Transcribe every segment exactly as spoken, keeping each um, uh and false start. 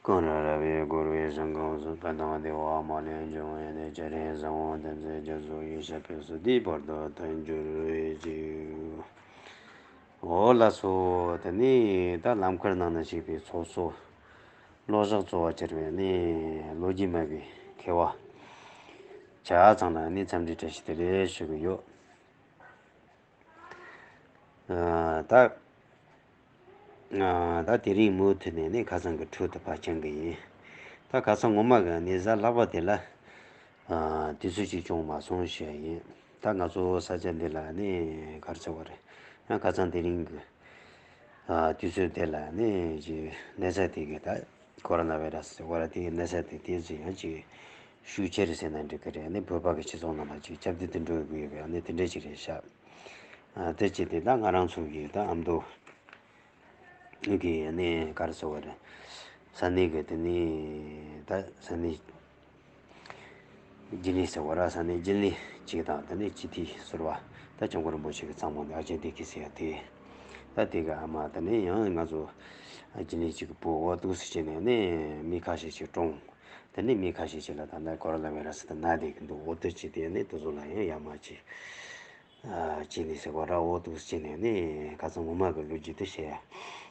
གང་ར་ར་བའི་འཁོར་བའི་ཞིང་ཁམས་སུ། ཕན་དང་བདེ་བ་མ་ལུས་འབྱུང་བའི་གནས། སྤྱན་རས་གཟིགས་དབང་བསྟན་འཛིན་རྒྱ་མཚོ་ཡི་ཞབས་པད་སྲིད་མཐའི་བར་དུ་མཐུན་གྱུར་ཅིག། འོ་ལགས་སོ། དེ་ནས་ད་ལམ་ཁར་ནང་ན་ཞུགས་པའི་ཚོགས་གཙོ་ལོ་ཞག་གཙོ་བོ་གྱུར་པའི་ནི་ལོ་རྒྱུས་སྨྲ་བའི་མཁས་པ་ཆ་ཚང་ལ་ནི་འཚམས་འདྲི་བཀྲ་ཤིས་བདེ་ལེགས་ཞུ་གི་ཡོད། ཨ་ད་ཨ་ད་དེ་རིང་མུ་མཐུད་ནས་ནི་ཁ་སང་གི་འཕྲོས་དེ་ཕར་འཆང་གི་ཡིན། ད་ཁ་སང་ངོ་མ་གི་ནི་གཟའ་ལྷག་པ་དེ་ལ་ཨ་དུས་ཚོད་ཅིག་བྱུང་མ་སོང་ཞུ་ཡ་ཡིན། ད་ང་ཚོ་ས་ཆ་འདི་ལ་ནི་ག་རེ་ཟེར་བ་རེད། ཡང་ཁ་སང་དེ་རིང་གི་ཨ་དུས་ཚོད་དེ་ལ་ནི་ཅིག་གནས་ཚད་དེ་གི་ད་ཀོ་རོ་ན་བྷའི་ར་སི་ཟེར་བ་ར་དེ་གི་གནས་ཚད་དེ་དེ་ཚོ་ཡང་ཅིག་ཤུགས་ཆེ་རེད་ཟེར་ན་འགྲིག་གི་རེད། ནི་བོད་པ་གི་སྤྱི་ཚོགས་ནང་ལ་ཅིག་ཁྱབ་གདལ་དེ་འགྲོ་དགོས་ཡོད་པའི་ནི་དེ་འདྲ་ཅིག་རེད་ཤག་ཨ་དེ་བྱས་ཏེ་ད་ང་རང་ཚོ་གི་ད་ཨ་མདོ་གི་ནི་ག་རེ་ཟེར་བ་རེད། ས་གནས་གི་དེ་ནི་ད་ས་གནས་རྒྱུན་ལས་ཟེར་བ་ར། ས་གནས་རྒྱུན་ལས་གཅིག་དང་དེ་ནས་སྤྱི་འཐུས་ཟུར་པ་ད་སྐྱབས་མགོན་རིན་པོ་ཆེ་གི་ཚང་མ་ནི་ཨ་ཅེ་བདེ་སྐྱིད་ཟེར་ཡ་དེ། ད་དེ་གི་ཨ་མ་དེ་ནས་ཡང་ང་ཚོ་རྒྱུན་ལས་གཅིག་གི་བུ་འོ་འདུག་སེ་བྱས་ནས་ནི་མི་ཁ་ཤས་ཤིག་གྲོངས། དེ་ནས་མི་ཁ་ཤས་ཤིག་ལ་ད་ལྟ་ཀོ་རོ་ན་བྷའི་ར་སི་དེ་ན་བསྡད་ཀྱི་འདུག་འོ་དེ་བྱས་ཏེ་ནི་དེ་ཚོ་ལ་ཡང་ཡ་མ་བྱས། ཨ་བྱས་ནས་ཟེར་བ་ར། འོ་འདུག་སེ་བྱས་ནས་ནི་ཁ་སང་ངོ་མ་གི་ལོ་རྒྱུས་དེ་བཤད་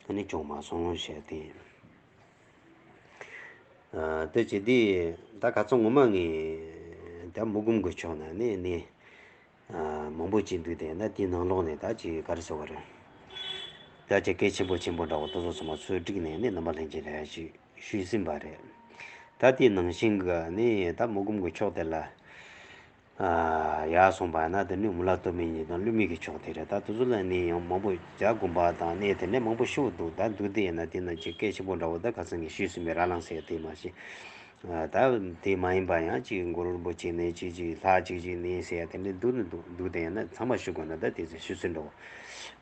ཡ་ནི་བྱུང་མ་སོང་བཤད་དེ། ཨ་དེ་བྱས་དུས་ད་ཁ་སང་ངོ་མ་ངས་ད་མུ་གུམ་གི་ཕྱོགས་ནས་ནི་ནི་ཨ་མང་པོ་ཅིག་འདུག་དེ་ན་དེའི་ནང་ལོགས་ནས་ད་ཅིག་ག་རེ་ཟེར་བ་རེད། ད་ཅིག་གལ་ཆེན་པོ་ཆེན་པོ་འདྲ་བོ་དེ་ཚོ་ཚང་མ་ཚུར་བསྒྲིགས་ནས་ནི་རྣམ་པ་ལྷན་རྒྱས་ལ་ཡ་ཞུས་ཞུས་ཟིན་པ་རེད། ད་དེའི་ནང་བཞིན་གི་ནི་ད་མུ་གུམ་གི་ཕྱོགས་དེ་ལ་ཨ་ཡར་སོང་པ་ན་དེ་ནི་མུ་ལ་སྟོད་སྨད་གཉིས་དང་ཀླུ་སྨད་ཀྱི་ཕྱོགས་དེ་རེད། ད་དེ་ཚོ་ལ་ནི་ཡང་མང་པོ་རྒྱ་དགོན་པ་དང་གནས་དེ་འདྲ་མང་པོ་ཞིག་འདུག་ད་འདུག་དེ་ཡིན་ན་དེ་ན་ཅིག་སྐད་ཆེན་པོ་འདྲ་བོ་ད་ཁ་སང་ངས་ཞུས་ཟིན་པའི་ར་ལངས་ཟེར་དེ་མ་གཞི། ཨ་ད་དེ་མ་ཡིན་པ་ཡང་ཅིག་མགོན་རིན་པོ་ཆེ་ནས་ཅིག་ཅིག་ལྷ་ཅིག་ཅིག་ནས་ཟེར་ཡ་དེ་འདྲ་འདུག་ནི་འདུག་འདུག་དེ་ཡིན་ན་ཚང་མ་ཞུ་དགོས་ན་ད་དེ་ཚོ་ཞུ་ཚུལ་འདྲ་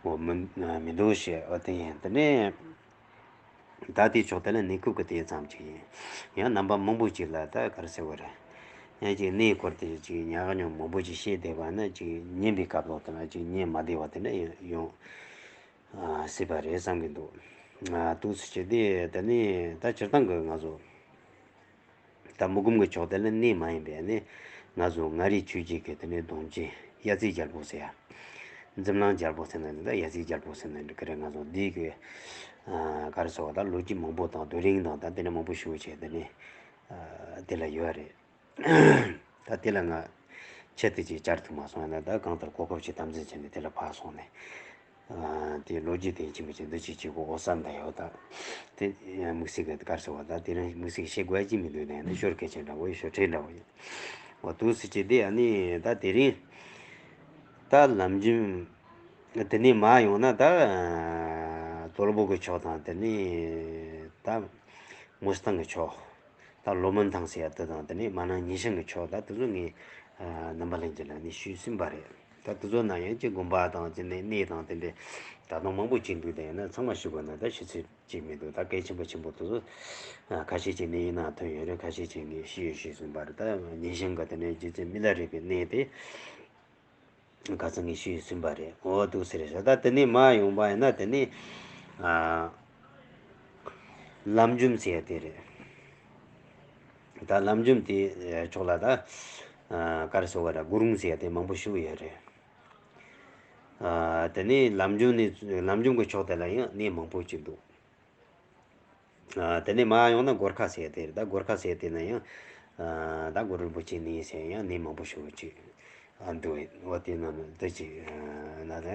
བོ་མི་མི་འདུག་ཞེས། འོ་དེ་ཡིན་དེ་ནས། ད་ལྟའི་ཕྱོགས་དེ་ལ་གནས་སྐབས་ཀྱི་དེ་ཙམ་ཅིག་ཡིན། ཡང་རྣམ་པ་མང་པོ་ཅིག་ལ་ད་ག་རེ་ཟེར་བ་རེད། ཡང་ཅིག་གནས་སྐོར་དེ་ཅིག་ཉག་ཉོག་མང་པོ་ཅིག་བཤད་བསྡད་པ་ན་ཅིག་ཉན་པའི་སྐབས་ལོག་དེ་ན་ཅིག་ཉན་མ་བདེ་བ་དེ་འདྲ་ཡོང་ཡོང་ཨ་སྲིད་པ་རེད་བསམ་གྱི་འདུག་ཨ་འདུག་སེ་བྱས་ཏེ་དེ་ནས་ད་སྤྱིར་བཏང་གི་ང་ཚོ་ད་མུ་གུམ་གྱི་ཕྱོགས་དེ་ལ་གནས་མ་ཡིན་པའི་ནི་ང་ཚོ་མངའ་རིས་ཆོས་བརྒྱུད་ཀྱི་དེ་ནས་གདུང་བརྒྱུད་དབྱར་རྩྭའི་རྒྱལ་པོ་ཟེར་ཡ། འཛམ་གླིང་རྒྱལ་པོ་ཟེར་ན་འདི་ད་དབྱར་རྩྭའི་རྒྱལ་པོ་ཟེར་ན་འགྲིག་གི་རེད། ང་ཚོ་འདི་གི་ཨ་ག་རེ་ཟེར་བ་ད་ལོ་རྒྱུས་མང་པོ་དང་རྡོ་རིང་དང་ད་དེ་ནས་མང་པོ་ཞུ་བྱས་དེ་ནས་ཨ་དེ་ལ་ཡོད་རེད། ད་དེ་ལ་ང་ཆེད་དུ་ཅིག་བཅར་ཐུབ་མ་སོང་། ཡིན་ན་ད་གང་ལྟར་གོ་སྐབས་ཅིག་དམ་འཛིན་བྱས་ནས་དེ་ལ་ཕར་སོང་ནས་ཨ་དེ་ལོ་རྒྱུས་དེ་ཡིན་གཅིག་མིན་གཅིག་འདི་ཅིག་བྱེད་དགོས་འོ་བསམ་ད་ཡོད། ད་དེ་དམིགས་བསལ་གི་ག་རེ་ཟེར་བ་ད་དེ་རིང་དམིགས་བསལ་བཤད་དགོས་ཡ་ཅིག་མི་འདུག་ནས་ནི་ཞོར་སྐད་ཆ་འདྲ་བོ་ཡིན་ཞོར་ཁྲལ་འདྲ་བོ་ཡིན། འོ་འདུག་སེ་བྱས་དེ་ཨ་ནི་ད་དེ་རིང་ད་ལམ་རྒྱུན་དེ་ནས་མར་ཡོང་ན་ད་དོལ་པོ་གི་ཕྱོགས་དང་དེ་ནས་ད་མུ་སི་ཐང་གི་ཕྱོགས། ད་ལོ་མོན་ཐང་ཟེར་ཡ་དེ་དང་དེ་ནས་མ་ནང་ཉི་ཤང་གི་ཕྱོགས་ད་དེ་ཚོ་ངས་རྣམ་པ་ལྷན་རྒྱས་ལ་ནི་ཞུས་ཟིན་པ་རེད། ད་དེ་ཚོ་ན་ཡང་ཅིག་དགོན་པ་དང་དེ་ནས་གནས་དང་དེ་འདྲའི་ད་དུང་མང་པོ་ཅིག་འདུག་དེ་ཡིན་ན་ཚང་མ་ཞུ་དགོས་ན་ད་ཞུ་ཚོད་ཅིག་མི་འདུག་ད་གལ་ཆེན་པོ་ཆེན་པོ་དེ་ཚོ་ཁ་ཤས་ཅིག་ནི་ཡིན་ན་ཐོན་ཡོད་རེད། ཁ་ཤས་ཅིག་ངས་ཞུས་ཞུས་ཟིན་པ་རེད། ད་ཉི་ཤང་གི་དེ་ནས་རྗེ་བཙུན་མི་ལ་རས་པའི་གནས་དེ། ཁ་སང་ངས་ཞུས་ཟིན་པ་རེད། འོ་འདུག་སེ་རེད་ཤག་ད་དེ་ནས་མར་ཡོང་པ་ཡིན་ན་དེ་ནས་ཨ་ལམ་འཇོམས་ཟེར་ཡ་དེ་རེད། ད་ལམ་འཇོམས་དེ་ཕྱོགས་ལ་ད་ཨ་ག་རེ་ཟེར་བ་རེད། གུ་རུང་ཟེར་ཡ་དེ་མང་པོ་ཞིག་ཡོད་རེད། ཨ་དེ་ནས་ལམ་འཇོམས་ནས་ལམ་འཇོམས་ཀྱི་ཕྱོགས་དེ་ལ་ཡང་གནས་མང་པོ་ཅིག་འདུག་ཨ་དེ་ནས་མར་ཡོང་ན་གོར་ཁ་ཟེར་དེ་རེད། ད་གོར་ཁ་ཟེར་དེ་ན་ཡང་ཨ་ད་གུ་རུ་རིན་པོ་ཆེ་གནས་ཟེར་ཡང་གནས་མང་པོ་ཞིག་ཅིག་ཨ་འདུག་འོ་དེ་ན་ན་འདི་ཅིག་ཨ་ན་ད་ད་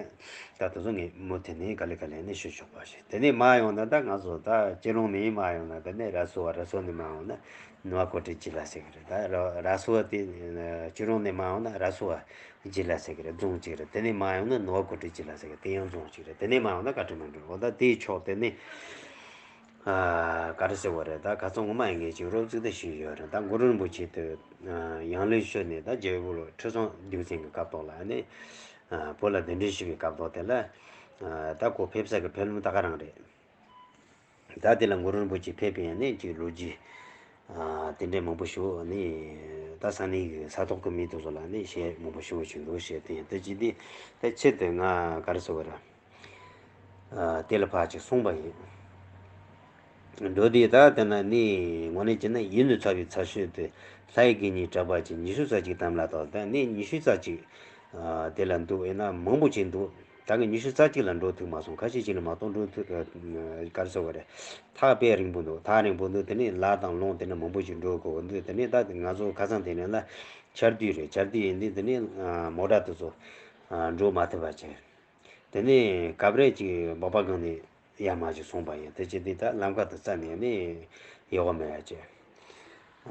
དེ་ཚོ་ངས་མུ་མཐུད་ནས་ག་ལེ་ག་ལེ་ནས་ཞུ་ཆོག་པ་ཞིག་དེ་ནས་མར་ཡོང་ན་ད་ང་ཚོ་ད་སྐྱིད་ལུང་ནས་མར་ཡོང་ན་དེ་ནས་ར་སོ་བ། ར་སོ་ནས་མར་ཡོང་ན་ནུ་བ་ཀོ་ཏི་བྱི་ལ་ཟེར་གི་རེད། ད་ར་ར་སོ་བ་དེ་སྐྱིད་ལུང་ནས་མར་ཡོང་ན་ར་སོ་བ། བྱི་ལ་ཟེར་གི་རེད། རྫོང་གཅིག་རེད། དེ་ནས་མར་ཡོང་ན་ནུ་བ་ཀོ་ཏི་བྱི་ལ་ཟེར་གི་དེ་ཡང་རྫོང་གཅིག་རེད། དེ་ནས་མར་ཡོང་ན་ཀ་ཏི་མན་ཌུ་རེད། འོ་ད་དེའི་ཕྱོགས་དེ་ནས་ཨ་ག་རེ་ཟེར་བ་རེད། ད་ཁ་སང་ངོ་མ་ཡིན་མཁན་ཅིག་རོབ་ཙིག་ད་ཞུས་ཡོད་རེད། ད་གུ་རུ་རིན་པོ་ཆེ་དེ་ཡང་ལེ་ཤོད་ནས་ད་རྒྱལ་པོ་ལ་ཁྲི་སྲོང་ལྡེའུ་བཙན་གྱི་སྐབས་ཐོག་ལ་ནི་བོད་ལ་གདན་འདྲེན་ཞུ་བའི་སྐབས་ཐོག་དེ་ལ་ད་ཁོ་ཕེབས་ས་གི་ཕེབས་ལམ་ད་ག་རང་རེད། ད་དེ་ལ་གུ་རུ་རིན་པོ་ཆེ་ཕེབས་པའི་ནི་ཅིག་ལོ་རྒྱུས་ཨ་དེ་འདྲའི་མང་པོ་ཞིག་ནི་ད་ས་གནས་ཀྱི་ས་ཐོག་གི་མི་དེ་ཚོ་ལ་ནི་བཤད་མང་པོ་ཞིག་བྱུང་འདུག་བཤད་དེ་ཡིན། དེ་ཅི་སྟེ་ད་ཆེད་དུ་ང་ག་རེ་ཟེར་བ་རེད། ཨ་དེ་ལ་ཕར་ཅིག་སོང་པ་ཡིན། འགྲོ་དུས་ད་དེ་ན་ནི་དངོས་གནས་བྱས་ན་ཡིད་ནི་ཚ་བའི་ཚ་ཤོས་དེ་ལྷའི་དགེ་བསྙེན་གྲགས་པ་ཅན་ཉི་ཤུ་རྩ་གཅིག་དམ་ལ་བཏགས། ད་ནི་ཉི་ཤུ་རྩ་གཅིག་དེ་ལ་འདུག་ཡིན་ན་མང་པོ་ཅིག་འདུག་ད་གི་ཉི་ཤུ་རྩ་གཅིག་ལ་འགྲོ་ཐུབ་མ་སོང་། ཁ་ཤས་ཅིག་ལ་མ་གཏོགས་འགྲོ་ཐུབ་ག་རེ་ཟེར་བ་རེད། ཐག་དཔེ་རིང་པོ་འདུག་ཐག་རིང་པོ་འདུག་དེ་ནས་ལ་དང་ལུང་དེ་ནས་མང་པོ་ཅིག་འགྲོ་དགོས་འདུག་དེ་ནས་ད་ང་ཚོ་ཁ་སང་དེ་ནས་ལ་ཆར་དུས་རེད། ཆར་དུས་ཡིན་དུས་དེ་ནས་མོ་ཊ་དེ་ཚོ་འགྲོ་མ་ཐུབ་པ་བྱས། དེ་ནས་སྐབས་རེ་ཅིག་སྦག་སྦག་སྒང་ནས་ཡར་མར་ཅིག་སོང་པ་ཡིན། དེ་བྱས་དུས་ད་ལམ་ཁ་དུ་རྩ་ནས་ནི་ཡོག་མེད་ཡ་ཅིག་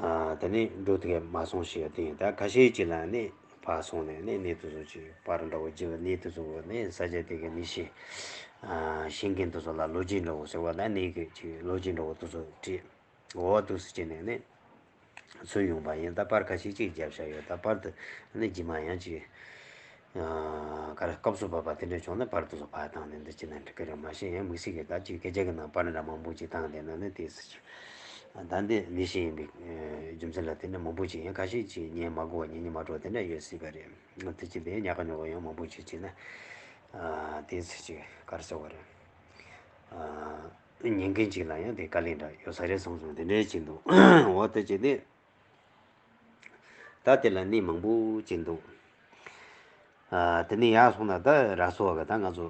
ཨ་དེ་ནས་འགྲོ་ཐུབ་མ་སོང་ཞེས་དེ་ཡིན། ད་ཁ་ཤས་ཅིག་ལ་ནི་ཕར་སོང་ནས་ནི་གནས་དེ་ཚོ་ཅིག་པར་འདྲ་བོ་བརྒྱབ། གནས་དེ་ཚོ་ནི་ས་ཆ་དེ་གི་མི་ཤེས་ཨ་ཤེས་མཁན་དེ་ཚོ་ལ་ལོ་རྒྱུས་འདྲ་བོ་ཟེར་བ་ན་གནས་གི་ཅིག་ལོ་རྒྱུས་འདྲ་བོ་དེ་ཚོ་བྲིས། འོ་འདུག་སེ་བྱས་ནས་ནི་ཚུར་ཡོང་པ་ཡིན། ད་པར་ཁ་ཤས་ཅིག་བརྒྱབ་བཞག་ཡོད། ད་པར་དུ་ནི་རྗེས་མ་ཡང་ཅིག་ཨ་ག་རེ་སྐབས་སུ་བབ་པ་དེ་འདྲ་བྱུང་ན་པར་དེ་ཚོ་ཕར་བཏང་ནས་འདི་བྱས་ན་འགྲིག་གི་རེད། མ་གཞི་ཡང་དམིགས་བསལ་གྱི་ད་ཅིག་སྐད་ཆ་གི་ནང་པར་འདྲ་མང་པོ་ཅིག་བཏང་བསྡད་ན་ནི་དེ་སྲིད་ཅིག་ད་འདི་ནད་གཞི་ཡིན་པའི་རྒྱུ་མཚན་ལ་བརྟེན་ནས་མང་པོ་ཅིག་ཡང་ཁ་ཤས་ཅིག་ཉན་མ་དགོས་པ་ཉན་ཉན་མ་འགྲོ་དེ་འདྲ་ཡོད་སྲིད་པ་རེད། དེ་ཅིག་དེ་ཉག་ག་ཉོག་ག་ཡང་མང་པོ་ཅིག་བྱས་ན་ཨ་དེ་སྲིད་ཅིག་ག་རེ་ཟེར་བ་རེད། ཨ་ཉན་མཁན་ཅིག་ལ་ཡང་དེ་དཀའ་ལས་འདྲ་ཡོད་ས་རེད་བསམ་སོང་། དེ་འདྲའི་ཅིག་འདུག་འོ་དེ་ཅིག་དེ་ད་དེ་ལ་གནས་མང་པོ་ཅིག་འདུག་ཨ་དེ་ནས་ཡར་སོང་ན་ད་ར་སོ་བ་གི་ད་ང་ཚོ་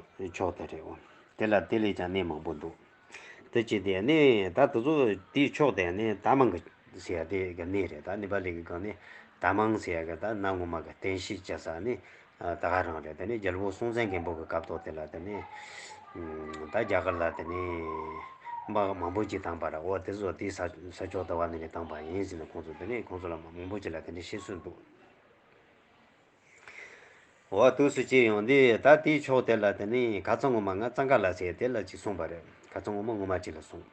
ཕྱོགས་དེ་རེད། འོ་དེ་ལ་དེ་ལས་ཀྱང་གནས་མང་པོ་འདུག་དེ་ཅིག་དེ་ནས་ད་དེ་ཚོ་དེའི་ཕྱོགས་དེ་ནས་ད་མང་གི་ཟེར་ཡ་དེ་གི་གནས་རེད། ད་ནེ་པ་ལི་གི་སྒང་ནས་ད་མང་ཟེར་ཡ་གི་ད་གནའ་སྔོན་མ་གི་རྟེན་གཞི་བྱ་ས་ནི་ད་ག་རང་རེད། དེ་ནས་རྒྱལ་པོ་སྲོང་བཙན་སྒམ་པོ་གི་སྐབས་ཐོག་དེ་ལ་དེ་ནས་ད་རྒྱ་གར་ལ་དེ་ནས་དམག་མང་པོ་ཅིག་བཏང་པ་ར། འོ་དེ་ཚོ་དེའི་ས་ས་ཕྱོགས་དེ་བ་ནས་ནས་བཏང་པ་ཡིན་ཟེར་ནས་ཁོང་ཚོ་དེ་ནས་ཁོང་ཚོ་ལ་མང་པོ་ཅིག་ལ་དེ་ནས་བཤད་སྲོལ་འདུག་འོ་འདུག་སེ་བྱས་ཡོང་དུས་ད་དེའི་ཕྱོགས་དེ་ལ་དེ་ནས་ཁ་ཚང་ངོ་མ་ང་གཙང་ཁ་ལ་ཟེར་དེ་ལ་ཅིག་སོང་པ་རེད། ཁ་ཚང་ངོ་མ་ངོ་མ་ཅིག་ལ་སོང་།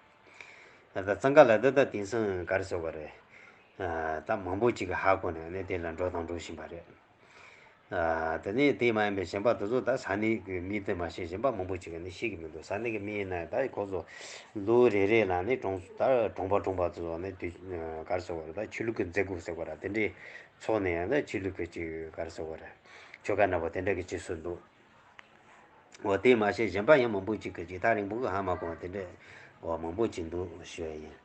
ད་གཙང་ཁ་ལ་འདི་ད་དེང་སང་ག་རེ་ཟེར་བ་རེད། ད་མང་པོ་ཅིག་གིས་ཧ་གོ་ནས་ནས་དེ་ལ་འགྲོ་དང་འགྲོ་བཞིན་པ་རེད། དེ་ནས་དེ་མ་ཡིན་པའི་གཞན་པ་དེ་ཚོ་ད་ས་གནས་ཀྱི་མི་དེ་མ་ཤེས་གཞན་པ་མང་པོ་ཅིག་གིས་ནི་ཤེས་ཀྱི་མི་འདུག་ས་གནས་ཀྱི་མི་ཡིན་ན་ད་ཁོ་ཚོ་ལོ་རེ་རེ་ལ་ནི་གྲོང་ད་གྲོང་པ་གྲོང་པ་དེ་ཚོ་ནི་དུས་ག་རེ་ཟེར་བ་རེད། ད་ཆོས་ལུགས་ཀྱི་མཛད་སྒོ་ཟེར་བ་ར་དེ་འདྲའི་ཚོགས་ནས་ཡང་ན་ཆོས་ལུགས་ཀྱི་ཅིག་ག་རེ་ཟེར་བ་རེད། ཆོ་ག་འདྲ་པོ་དེ་འདྲ་གི་བྱེད་སྲོལ་འདུག་འོ་དེ་མ་ཤེས་གཞན་པ་ཡང་མང་པོ་ཅིག་གི་ཅིག་ཐག་རིང་པོ་གི་ཧ་མ་གོ་བ་དེ་འདྲ་འོ་མང་པོ་ཅིག་འདུག་ཞུ་ཡ་ཡིན།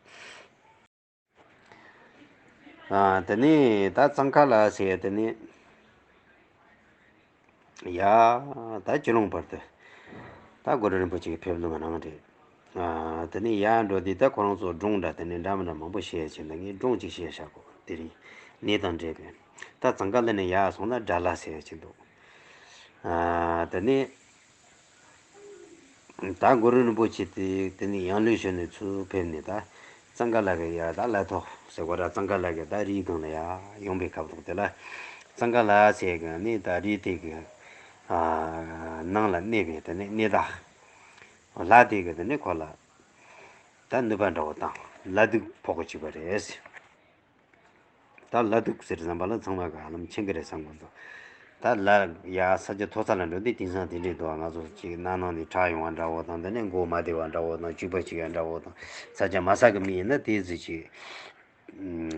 ཨ་དེ་ནས་ད་གཙང་ཁ་ལ་ཟེར་ཡ་དེ་ནས་ཡ་ད་ཅི་ལོང་བར་དུ་ད་གུ་རུ་རིན་པོ་ཆེ་གི་ཕེབས་ལུགས་ནང་རེད། ཨ་དེ་ནས་ཡར་འགྲོ་དུས་ད་ཁོ་རང་ཚོ་སྒྲུང་འདྲ་དེ་ནས་འདྲ་མི་འདྲ་མང་པོ་བཤད་ཡ་བྱས་ན་ངས་སྒྲུང་གཅིག་བཤད་བཞག་གོ་དེ་རིང་གནས་དང་འབྲེལ་བའི་ད་གཙང་ཁ་ལ་ནས་ཡར་སོང་ན་དགྲ་ལྷ་ཟེར་ཡ་ཅིག་འདུག་ཨ་དེ་ནས། ད་གུ་རུ་རིན་པོ་ཆེ་དེ་དེ་ནས་ཡང་ལུས་ཞུས་ནས་ཚུར་ཕེབས་ནས་ད་གཙང་ཁ་ལ་གི་ཡ་ད་ལ་ཐོག་ཟེར་གོ་ར་གཙང་ཁ་ལ་གི་ད་རིའི་སྒང་ལ་ཡ་ཡོང་པའི་སྐབས་ཐོག་དེ་ལ་གཙང་ཁ་ལ་ཟེར་གི་ནི་ད་རི་དེ་གི་ཨ་ནང་ལ་གནས་པའི་དེ་ནས་གནས་བདག་ལྷ་དེ་གི་དེ་ནས་ཁོ་ལ་ད་ནུས་པ་འདྲ་བོ་དང་ལ་དུག་ཕོག་གི་བཅུག་པ་རེད། ད་ལ་དུག་ཟེར་བསམ་པ་ལ་ཚང་མ་ག་ཧ་ལམ་མཁྱེན་གི་རེད་བསམ་གི་འདུག་ད་ལ་ཡ་ས་ཆ་མཐོ་ས་ལ་འགྲོ་དུས་དེང་སང་དེ་འདྲས་འདུག་ང་ཚོ་ཅིག་སྣ་ནང་ནས་ཁྲག་ཡོང་བ་འདྲ་བོ་དང་དེ་ནས་མགོ་མ་བདེ་བ་འདྲ་བོ་དང་བཅུག་པ་བཅུག་ཡ་འདྲ་བོ་དང་ས་ཆ་དམའ་ས་གི་མི་ཡིན་ན་དེ་ཟིག་ཅིག་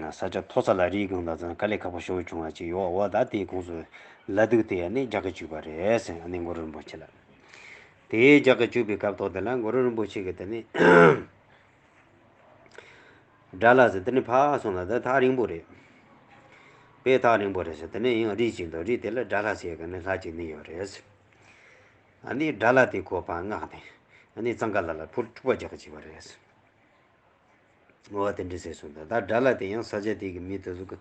ས་ཆ་མཐོ་ས་ལ་རིའི་སྒང་དང་ཚང་དཀའ་ལས་ཁག་པོ་ཞེ་པོ་བྱུང་བ་ཅིག་ཡོད། འོ་ད་དེའི་ཁོངས་སུ་ལ་དུག་དེ་ཡ་ནས་རྒྱག་གི་བཅུག་པ་རེད་ཟེར་ཨ་ནི་གུ་རུ་རིན་པོ་ཆེ་ལ་དེ་རྒྱག་གི་བཅུག་པའི་སྐབས་ཐོག་དེ་ལ་གུ་རུ་རིན་པོ་ཆེ་གི་དེ་ནས། དགྲ་ལྷ་ཟེར་དེ་ནི་ཕར་སོང་ན་ད་ཐག་རིང་པོ་རེད། དཔེ་ཐག་རིང་པོ་རེད་ཟེར་དེ་ནས་ཡང་རི་ཅིག་འདུག་རི་དེ་ལ་དགྲ་ལྷ་ཟེར་གི་ནི་ལྷ་ཅིག་ནི་ཡོད་རེད། ཨ་ནི་དགྲ་ལྷ་དེ་ཁོ་ཕར་མངགས་ནས་ཨ་ནི་གཙང་ཁ་ལ་ལ་ཕུར་འཁྲུག་པ་རྒྱག་གི་བྱས་པ་རེད། འོ་དེ་འདྲ་ཟེར་སོང་ད་ད་དགྲ་ལྷ་དེ་ཡང་ས་ཆ་དེ་གི་མི་དེ་ཚོ་གི་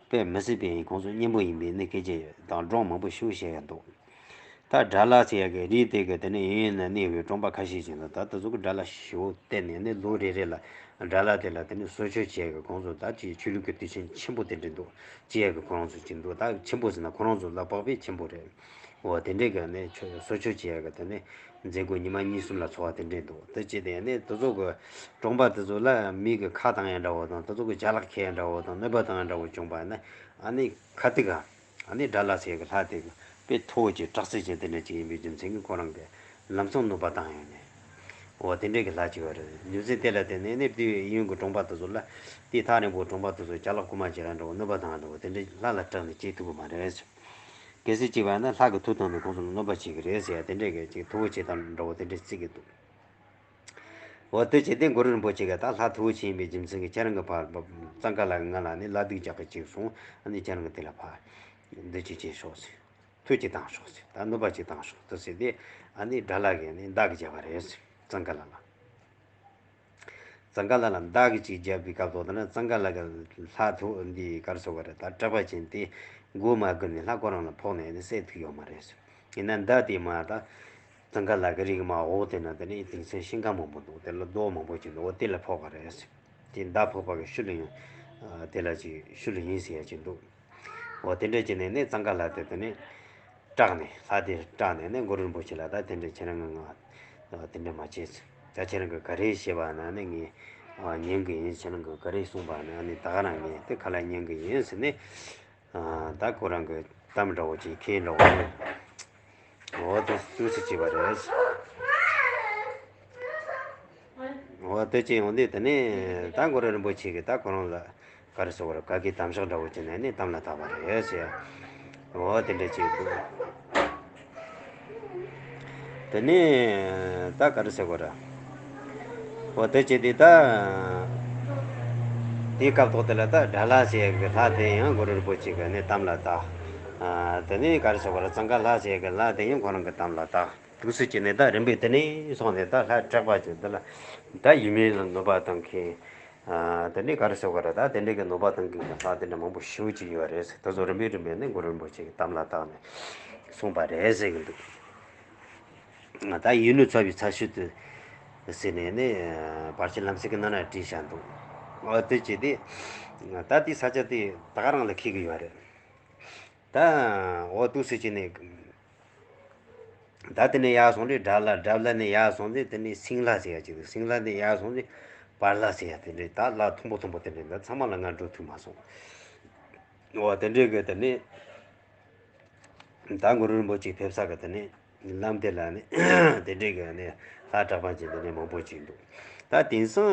དཔེ་མི་སྲིད་པའི་ཁོང་ཚོ་གཉན་པོ་ཡིན་པའི་ནི་སྐད་ཆ་ཡོད་དང་སྒྲུང་མང་པོ་ཞིག་བཤད་ཡ་འདུག་ད་དགྲ་ལྷ་ཟེར་ཡ་གི་རི་དེ་གི་དེ་ནས་ཡིན་ཡིན་ན་གནས་པའི་གྲོང་པ་ཁ་ཤས་ཤིག་འདུག་ད་དེ་ཚོ་གི་དགྲ་ལྷ་ཞེ་པོ་བསྟེན་ནས་ནི་ལོ་རེ་རེ་ལ་དགྲ་ལྷ་དེ་ལ་དེ་ནས་གསོལ་མཆོད་བྱེད་ཡ་གི་ཁོང་ཚོ་ད་ཅིག་ཆོས་ལུགས་ཀྱི་དུས་ཆེན་ཆེན་པོ་དེ་འདྲ་འདུག་བྱེད་ཡ་གི་ཁོ་རང་ཚོ་ཅིག་འདུག་ད་ཆེན་པོ་ཟེར་ན་ཁོ་རང་ཚོ་ལ་དཔག་པའི་ཆེན་པོ་རེད། འོ་དེ་འདྲས་གི་ནི་ཆོས་གསོལ་མཆོད་བྱེད་ཡ་གི་དེ་ནས་མཛད་སྒོ་ཉི་མ་གཉིས་གསུམ་ལ་འཚོགས་པ་དེ་འདྲས་འདུག་དེ་བྱས་ཏེ་ནི་དེ་ཚོ་གི་གྲོང་པ་དེ་ཚོ་ལ་མི་གི་ཁ་བཏང་ཡ་འདྲ་བོ་དང་དེ་ཚོ་གི་ཅ་ལག་ཁྱེར་ཡ་འདྲ་བོ་དང་གནོད་པ་བཏང་ཡ་འདྲ་བོ་བྱུང་པ་ཡིན་ན་ཨ་ནི་ཁ་ཐུག་ག་ཨ་ནི་དགྲ་ལྷ་ཟེར་གི་ལྷ་དེ་གི་དཔེ་མཐོ་བོ་ཅིག་དྲག་རྩལ་ཅན་དེ་འདྲ་ཅིག་ཡིན་པའི་རྒྱུ་མཚན་གི་ཁོ་རང་གི་ལམ་སང་གནོད་པ་བཏང་ཡོད་ནས། འོ་དེ་འདྲས་གི་ལྷ་ཅིག་ཡོད་རེད། རྒྱུ་མཚན་དེ་ལ་བརྟེན་ནས་ནི་དེ་ཡུན་གི་གྲོང་པ་དེ་ཚོ་ལ་དེ་ཐག་རིང་པོ་གྲོང་པ་དེ་ཚོ་ཅ་ལག་རྐུ་མ་བྱེད་ཡ་འདྲ་བོ་གནོད་པ་བཏང་ཡ་འདྲ་བོ་དེ་འདྲས་ལྷ་ལ་སྐྲག་ནས་བྱེད་ཐུབ་གི་མ་རེད། གལ་སྲིད་བྱས་པ་ན་ལྷ་གི་མཐུ་བཏང་ནས་ཁོང་ཚོ་ལ་གནོད་པ་བྱེད་གི་རེད་ཟེར་ཡ་དེ་འདྲས་གི་ཅིག་མཐུ་བོ་བྱེད་སྟངས་འདྲ་བོ་དེ་འདྲས་བརྩི་གི་འདུག་འོ་དེ་བྱས་ཏེ་གུ་རུ་རིན་པོ་ཆེ་གིས་ད་ལྷ་མཐུ་བོ་ཆེ་ཡིན་པའི་རྒྱུ་མཚན་གྱིས་ཁྱེད་རང་གི་ཕར་གཙང་ཁ་ལ་གི་ང་ལ་ནི་བླ་སྡིག་རྒྱག་གི་བཅུག་སོང་། ཨ་ནི་ཁྱེད་རང་གི་དེ་ལ་ཕར་འདི་ཅིག་བྱས་ཤོག་ཟེར། མཐུ་ཅིག་བཏང་ཤོག་ཟེར། ད་གནོད་པ་ཅིག་བཏང་ཤོག་ཟེར་ཟེར་ཏེ། ཨ་ནི་དགྲ་ལྷ་གིས་ནི་མདའ་གིས་བརྒྱབ་པ་རེད་ཟེར། གཙང་ཁ་ལ་ལ། གཙང་ཁ་ལ་ལ་མདའ་གིས་ཅིག་བརྒྱབ་པའི་སྐབས་ཐོག་དེ་ན་གཙང་ཁ་ལ་གི་ལྷ་མཐུ་འདི་ག་རེ་ཟེར་དགོས་རེད། ད་སྐྲག་པ་ཅན་དེ་མགོ་མ་སྒུར་ནས་ལྷ་ཁོ་རང་ལ་ཕོག་ནས་ནི་བསད་ཐུབ་ཡོད་མ་རེད་ཟེར། ཡིན་ན་མདའ་དེ་མར་ད་གཙང་ཁ་ལ་གི་རིགས་མར་འོག་དེ་ན་དེ་ནི་དེང་སང་ཤིང་ཁ་མང་པོ་འདུག་དེ་ལ་རྡོ་མང་པོ་ཅིག་འདུག་འོ་དེ་ལ་ཕོག་པ་རེད་ཟེར། དེ་མདའ་ཕོག་པ་གི་ཤུལ་ལ་ཡིན། དེ་ལ་ཅིག་ཤུལ་ལ་ཡིན་ཟེར་ཡ་ཅིག་འདུག་འོ་དེ་འདྲ་བྱས་ནས་ནི་གཙང་ཁ་ལ་དེ་དེ་ནི་སྐྲག་ནས། ལྷ་དེ་སྐྲག་ནས་ནི་གུ་རུ་རིན་པོ་ཆེ་ལ་ད་དེ་འདྲ་ཁྱེད་རང་གིས་ང་དེ་འདྲ་མ་བྱེད་ཟེར། ད་ཁྱེད་རང་གིས་ག་རེ་བྱས་པ་ན་ནི་ངས་ཉན་གི་ཡིན། ཁྱེད་རང་གིས་ག་རེ་གསུངས་པ་ན་ནི་ད་ག་རང་ངས་དེ་ཁ་ལ་ཉན་གི་ཡིན་ཟེར་ནས། ཨ། ད་ཁོ་རང་གི་གཏམ་འདྲ་བོ་ཅིག་ཁེལ་འདྲ་བོ་རེད། འོ་དེ་ཏོག་ཙམ་བྱས་པ་རེད། འོ་དེ་བྱས་ཡོང་དུས་དེ་ནས་ད་གུ་རུ་རིན་པོ་ཆེ་གིས་ད་ཁོ་རང་ལ་ག་རེ་ཟེར་དགོས་རེད། བཀའ་བཀའ་གི་དམ་བཞག་འདྲ་བོ་བྱས་ནས་ནི་དམ་ལ་བཏགས་པ་རེད་ཟེར། འོ་དེ་འདྲ་ཅིག་འདུག་དེ་ནས་ད་ག་རེ་ཟེར་དགོས་རེད། འོ་དེ་བྱས་དུས་ད་དེའི་སྐབས་ཐོག་དེ་ལ་ད་དགྲ་ལྷ་ཟེར་ཡ་གི་ལྷ་དེ་ཡང་གུ་རུ་རིན་པོ་ཆེ་གིས་ནི་དམ་ལ་བཏགས། ཨ། དེ་ནས་ག་རེ་ཟེར་དགོས་རེད། གཙང་ཁ་ལྷ་ཟེར་ཡ་གི་ལྷ་དེ་ཡང་ཁོ་རང་གིས་དམ་ལ་བཏགས། འདུག་སེ་བྱས་ནས་ད་རིམ་པས་དེ་ནས་སོང་ནས་ད་ལྷ་སྐྲག་པ་ཅན་དེ་ལ་ད་ཡིད་མེད་ལ་གནོད་པ་བཏང་མཁན། ཨ། དེ་ནས་ག་རེ་ཟེར་དགོས་རེད། ད་དེ་འདྲ་གི་གནོད་པ་བཏང་མཁན་གྱི་ལྷ་དེ་འདྲ་མང་པོ་ཞེ་པོ་ཅིག་ཡོད་རེད་ཟེར། དེ་ཚོ་རིམ་པས་རིམ་པས་ནི་གུ་རུ་རིན་པོ་ཆེ་གིས་དམ་ལ་བཏགས་ནས་གསུངས་པ་རེད་ཟེར་གྱི་འདུག་ད་ཡིད་ནི་ཚ་བའི་ཚ་ཤོད་དུ་ཟེར་ནས་ནི་བར་ཆད་ལམ་སེལ་གྱི་ནང་ན་བྲིས་བཞག་འདུག་འོ་དེ་བྱས་ཏེ་ད་དེའི་ས་ཆ་དེ་ད་ག་རང་ལ་འཁེལ་གྱི་ཡོད་རེད། ད་འོ་འདུག་སེ་བྱས་ནས། ད་དེ་ནས་ཡར་སོང་དུས་དགྲ་ལྷ། དགྲ་ལྷ་ནས་ཡར་སོང་དུས་དེ་ནས་སྲིན་ལྷ་ཟེར་ཡ་ཅིག་འདུག་སྲིན་ལྷ་ནས་ཡར་སོང་དུས་བར་ལྷ་ཟེར་ཡ་དེ་འདྲས། ད་ལྷ་མཐོན་པོ་མཐོན་པོ་དེ་འདྲས། ད་ཚང་མ་ལ་ང་འགྲོ་ཐུབ་མ་སོང་། འོ་དེ་འདྲས་གི་དེ་ནས་ད་གུ་རུ་རིན་པོ་ཆེ་ཕེབས་ས་གི་དེ་ནས་ལམ་དེ་ལ་ནི་དེ་འདྲས་གི་ནི་ལྷ་གྲགས་པ་ཅན་དེ་འདྲས་མང་པོ་ཅིག་འདུག་ད་དེང་སང་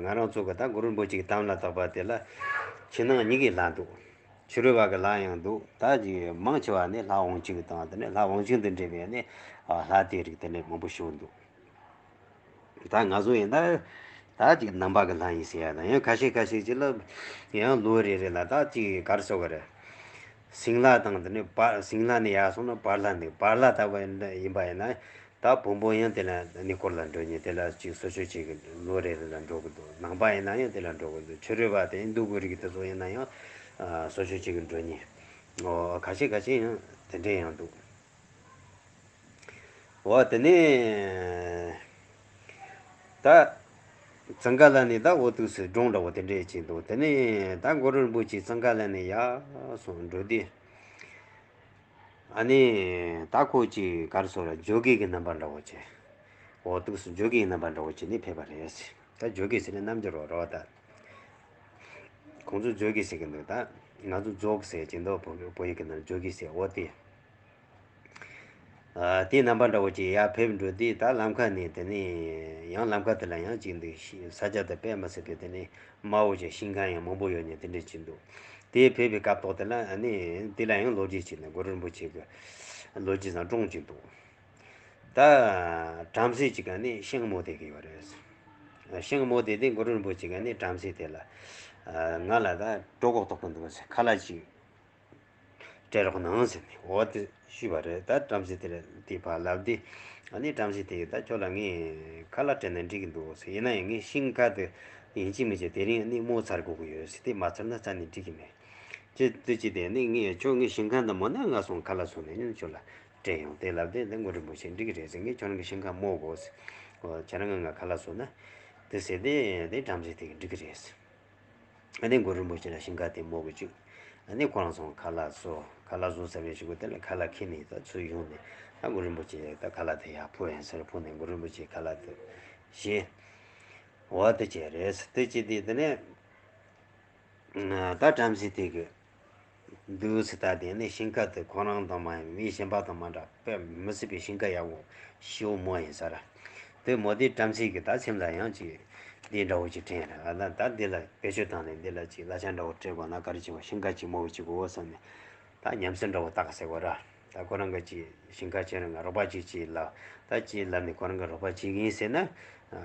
ང་རང་ཚོ་གི་ད་གུ་རུ་རིན་པོ་ཆེ་གི་དམ་ལ་བཏགས་པ་དེ་ལ་ཕྱི་ནང་གཉིས་ཀའི་ལྷ་འདུག་ཕྱི་རོལ་པ་གི་ལྷ་ཡང་འདུག་ད་ཅིག་མང་ཆེ་བ་ནི་ལྷ་དབང་ཕྱུག་དང་དེ་ནས་ལྷ་དབང་ཕྱུག་དང་འབྲེལ་བའི་ནི་ལྷ་དེ་རིགས་དེ་ནས་མང་པོ་ཞིག་འདུག་ད་ང་ཚོ་ཡིན་ན་ད་ཅིག་ནང་པ་གི་ལྷ་ཡིན་ཟེར་ཡ་དང་། ཡང་ཁ་ཤས་ཁ་ཤས་ཅིག་ལ་ཡང་ལོ་རེ་རེ་ལ་ད་ཅིག་ག་རེ་ཟེར་དགོས་རེད། སྲིན་ལྷ་དང་དེ་ནས་བ་སྲིན་ལྷ་ནས་ཡར་སོང་ན་བར་ལྷ་འདུག་བར་ལྷ་ལྟ་བུ་ཡིན་པ་ཡིན་ན། ད་བོན་པོ་ཡང་དེ་ལ་གནས་སྐོར་ལ་འགྲོ་མཁན། དེ་ལ་ཅིག་གསོལ་མཆོད་བྱེད་ཀྱི་ལོ་རེ་རེ་ལ་འགྲོ་གི་འདུག་ནང་པ་ཡིན་ན་ཡང་དེ་ལ་འགྲོ་གི་འདུག་ཕྱི་རོལ་པ་དེ་ཧིན་དུ་གི་རིགས་དེ་ཚོ་ཡིན་ན་ཡང་གསོལ་མཆོད་བྱེད་ཀྱི་འགྲོ་མཁན། འོ་ཁ་ཤས་ཁ་ཤས་ཡང་དེ་འདྲས་ཡང་འདུག་འོ་དེ་ནས་ད་གཙང་ཁ་ལ་ནས་ད་འོ་འདུག་སེ་སྒྲུང་འདྲ་བོ་དེ་འདྲས་བྱས་འདུག་དེ་ནས་ད་གུ་རུ་རིན་པོ་ཆེ་གཙང་ཁ་ལ་ནས་ཡར་སོང་འགྲོ་དུས། ཨ་ནི་ད་ཁོ་ཅིག་ག་རེ་ཟེར་ར། ཇོ་གི་གི་རྣམ་པ་འདྲ་བོ་བྱས། འོ་འདུག་སེ་ཇོ་གི་གི་རྣམ་པ་འདྲ་བོ་བྱས་ནས་ཕེབས་པ་རེད། ད་ཇོ་གི་ཟེར་ན་རྣམ་འགྱུར་རོ་རོ་ད། ཁོང་ཚོ་ཇོ་གི་ཟེར་གི་འདུག་ད་ང་ཚོ་ཇོ་གི་ཟེར་གྱི་འདུག་བོད་བོད་ཡིག་གི་ནང་ཇོ་གི་ཟེར། འོ་དེ། ཨ་དེའི་རྣམ་པ་འདྲ་བོ་ཅིག་ཡར་ཕེབས་འགྲོ་དུས་ད་ལམ་ཁ་ནས་དེ་ནས་ཡང་ལམ་ཁ་དེ་ལ་ཡང་ཅིག་འདུག་ཤི་ས་ཆ་དེ་དཔེ་མི་སྲིད་པའི་དེ་ནས་དམའ་བོ་ཅིག་ཤིང་ཁ་ཡང་མང་པོ་ཡོད་མཁན་དེ་འདྲ་ཅིག་འདུག་དེ་ཕེབས་པའི་སྐབས་ཐོག་དེ་ལ་ཨ་ནི་དེ་ལ་ཡང་ལོ་རྒྱུས་ཅིག་ནི་གུ་རུ་རིན་པོ་ཆེ་གི་ལོ་རྒྱུས་དང་སྒྲུང་ཅིག་འདུག་ད་བྲམ་ཟེ་ཅིག་ག་ནི་ཤིང་རྨོ་བསྡད་ཀྱི་ཡོད་རེད། ཤིང་རྨོ་བསྡད་དེ་གུ་རུ་རིན་པོ་ཆེ་ག་ནི་བྲམ་ཟེ་དེ་ལ་ང་ལ་ད་གྲོད་ཁོག་ལྟོགས་ཀྱི་འདུག་ཟེར། ཁ་ལག་ཅིག་སྤྲད་རོགས་གནང་ཟེར་ནས་འོ་དེ་ཞུས་པ་རེད། ད་བྲམ་ཟེ་དེ་ལ་དེ་ཕར་ལབ་དུས་ཨ་ནི་བྲམ་ཟེ་དེ་གིས་ད་ཁྱོད་ལ་ངས་ཁ་ལག་སྤྲད་ན་འགྲིག་གི་འདུག་ཟེར། ཡིན་ན་ཡང་ངས་ཤིང་ཁ་དེ་ཡིན་གཅིག་མིན་གཅིག་དེ་རིང་ཨ་ནི་རྨོ་ཚར་དགོས་ཀྱི་ཡོད་ཟེར། དེ་མ་ཚར་ན་རྩ་ནས་འགྲིག་གི་མེད། ཅི་དེ་ཅི་དེ་ནི་ངས་ཁྱོད་ངའི་ཤིང་ཁ་འདི་རྨོ་ན་ང་སོང་ཁ་ལག་བཟོ་ནས་ནི་ཁྱོད་ལ་སྤྲད་ཡོང་དེ་ལབ་དུས་འདི་གུ་རུ་རིན་པོ་ཆེ་འགྲིག་གི་རེད་ཟེར། ངས་ཁྱོད་རང་གི་ཤིང་ཁ་རྨོ་དགོས་ཟེར། འོ་ཁྱེད་རང་གིས་ང་ཁ་ལག་བཟོ་ན་དེ་ཟེར་དེ་དེ་བྲམ་ཟེ་དེ་གིས་འགྲིག་གི་རེད་ཟེར། ཨ་ནི་གུ་རུ་རིན་པོ་ཆེ་ལ་ཤིང་ཁ་དེ་རྨོ་གི་བཅུག་ཨ་ནི་ཁོ་རང་ཚོ་ཁ་ལག་བཟོ། ཁ་ལག་བཟོ་ཚར་བའི་གཞུག་གུ་དེ་ལ་ཁ་ལག་ཁྱེར་ནས་ད་ཚུར་ཡོང་ནས་ད་གུ་རུ་རིན་པོ་ཆེ་ད་ཁ་ལག་དེ་ཡར་ཕུལ་ཡིན་ཟེར། ཕུལ་ནས་གུ་རུ་རིན་པོ་ཆེས་ཁ་ལག་དེ་བཞེས། འོ་དེ་བྱས་རེད། དེ་བྱས་དུས་དེ་ནས་ད་བྲམ་ཟེ་དེ་གིས་འདུག་སེ་ད་དེ་ནས་ཤིང་ཁ་དེ་ཁོ་རང་དང་མ་ཡིན་མི་གཞན་པ་དང་མ་འདྲ་དཔེ་མི་སྲིད་པའི་ཤིང་ཁ་ཡག་པོ་ཞེ་པོ་རྨོ་ཡིན་ས་ར། དེ་རྨོ་དུས་བྲམ་ཟེ་གིས་ད་སེམས་ལ་ཡང་ཅིག་འདི་འདྲ་བོ་ཅིག་དྲན་ར། ཨ་ད་ད་འདི་ལ་བེད་སྤྱོད་བཏང་ནས་འདི་ལ་ཅིག་གླ་ཆ་འདྲ་བོ་སྤྲད་དགོས་ན་ག་རེ་བྱེད་པ། ཤིང་ཁ་ཅིག་རྨོ་བྱེད་དགོས་བསམ་ནས་ད་ཉམས་སད་འདྲ་བོ་བཏགས་ཟེར་བ་ར། ད་ཁོ་རང་གིས་ཅིག་ཤིང་ཁ་ཁྱེར་ང་རོགས་པ་ཅིག་ཅིག་ལབ། ད་ཅིག་ལབ་ནས་ཁོ་རང་གིས་རོགས་པ་བྱེད་ཀྱི་ཡིན་ཟེར་ན།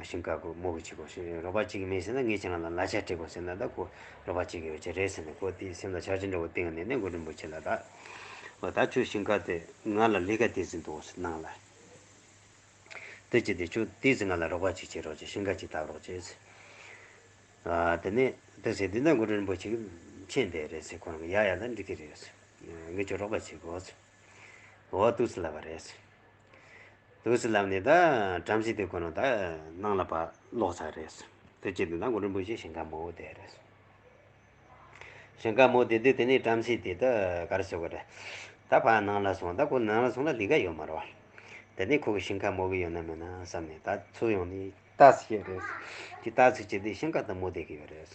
ཞིང་ཁ་གི་མོ་གི་བྱེད་དགོས་ཟེར། རོགས་པ་བྱེད་ཀྱི་མེད་ཟེར་ན་ངས་ཁྱེད་རང་ལ་གླ་ཆ་སྤྲད་དགོས་ཟེར་ན། ད་ཁོ་རོགས་པ་བྱེད་ཀྱི་ཡོད་ཀྱི་རེད་ཟེར་ནས། ཁོ་དེའི་སེམས་ལ་འཆར་གཞི་འདྲ་བོ་བཏིང་ནས་ནས་མགོ་འདྲེན་པོ་ཆེ་ལ། ད་འོ་ད་ཁྱོད་ཞིང་ཁ་དེ་ང་ལ་ལས་ཀ་དེ་ཟིན་འདུག་ཟེར། ནང་ལ་དེ་བྱས་ཏེ་ཁྱོད་དེ་ཟིན་ང་ལ་རོགས་པ་ཅིག་བྱེད་རོགས་བྱེད། ཞིང་ཁ་ཅིག་བཏབ་རོགས་བྱེད་ཟེར། ཨ་དེ་ནས་དེ་ཟེར་དུས་ན་མགོ་འདྲེན་པོ་ཆེ་མཁྱེན་བསྡད་རེད་ཟེར། ཁོ་རང་གིས་ཡ་ཡ་ད་འགྲིག་གི་རེད་ཟེར། ངས་ཁྱོད་རོགས་པ་བྱེད་དགོས་ཟེར། འོ་འདུག་སེ་ལབ་པ་རེད་ཟེར། འདུག་སེ་ལབ་ནས་ད་བྲམ་ཟེ་དེ་ཁོ་རང་ད་ནང་ལ་ཕར་ལོག་ཚར་རེད་ཟེར། དེ་བྱེད་དུས་ན་མགོ་འདྲེན་པོ་ཆེ་ཞིང་ཁ་མོ་བོ་བསྡད་རེད་ཟེར། ཞིང་ཁ་མོ་བོ་བསྡད་དུས་དེ་ནས་བྲམ་ཟེ་དེ་ད་ག་རེ་ཟེར་དགོས་རེད། ད་ཕར་ནང་ལ་སོང་། ད་ཁོ་ནང་ལ་སོང་ན་ལས་ཀ་ཡོད་མ་རེད་བ། དེ་ནས་ཁོ་གི་ཞིང་ཁ་མོ་གི་ཡོད་ན་མེད་ན་བསམ་ནས་ད་ཚུར་ཡོང་ནས་ལྟ་ཟེར་རེད། དེ་ལྟ་ཟེར་བྱས་དུས་ཞིང་ཁ་ད་མོ་བསྡད་ཀྱི་ཡོད་རེད།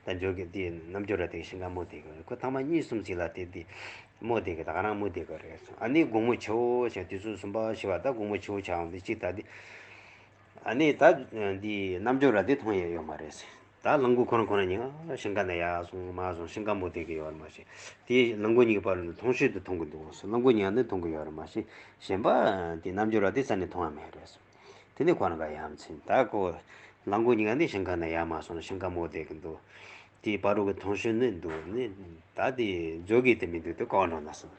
ད་འཇོ་གི་དེ་རྣམ་འགྱུར་ར་དེ་ཞིང་ཁ་མོ་བསྡད་ཀྱི་ཡོད་རེད། ཁོ་ཐེངས་མ་གཉིས་གསུམ་ཞིག་ལ་དེ་དེ་མོ་བསྡད་ཀྱི། ད་ག་རང་མོ་བསྡད་ཀྱི་རེད། ཨ་ནི་དགོང་མོ་ཆེ་བོ་ཞིག་དུས་ཚོད་གསུམ་པ་བཞི་པ། ད་དགོང་མོ་ཆེ་བོ་ཆགས་འོང་དུས་གཅིག་ད་དེ། ཨ་ནི་ད་འདི་རྣམ་འགྱུར་ར་དེ་མཐོང་ཡ་ཡོད་མ་རེད་ཟེར། ད་གླང་མགོ་ཁོ་རང་ཁོ་རང་གཉིས་ཀ་ཞིང་ཁ་ནས་ཡར་སོང་མར་སོང་། ཞིང་ཁ་མོ་བསྡད་ཀྱི་ཡོད་རེད་མ་གཞི། དེ་གླང་མགོ་གཉིས་ཀྱི་བར་ལ་མཐོང་ཤོས་དེ་མཐོང་གི་འདུག་ཟེར། གླང་མགོ་གཉིས་ཀ་ནི་མཐོང་གི་ཡོད་རེད་མ་གཞི། གཞན་པ་དེ་རྣམ་འགྱུར་ར་དེ་རྩ་ནས་མཐོང་ཡ་མེད་རེད་ཟེར། དེ་ནས་ཁོ་རང་ག་ཡ་མཚན། ད་ཁོ་གླང་མགོ་གཉིས་ཀ་ནི་ཞིང་ཁ་ནས་ཡར་མར་སོང་ནས་ཞིང་ཁ་མོ་བསྡད་ཀྱི་འདུག། དེའི་བར་དུ་གི་མཐོང་ཤོས་ནི་འདུག་ནི། ད་དེ་འཇོ་གི་དེ་མི་འདུག་དེ་ལྐོག་འགྲོ་ན་སོང་།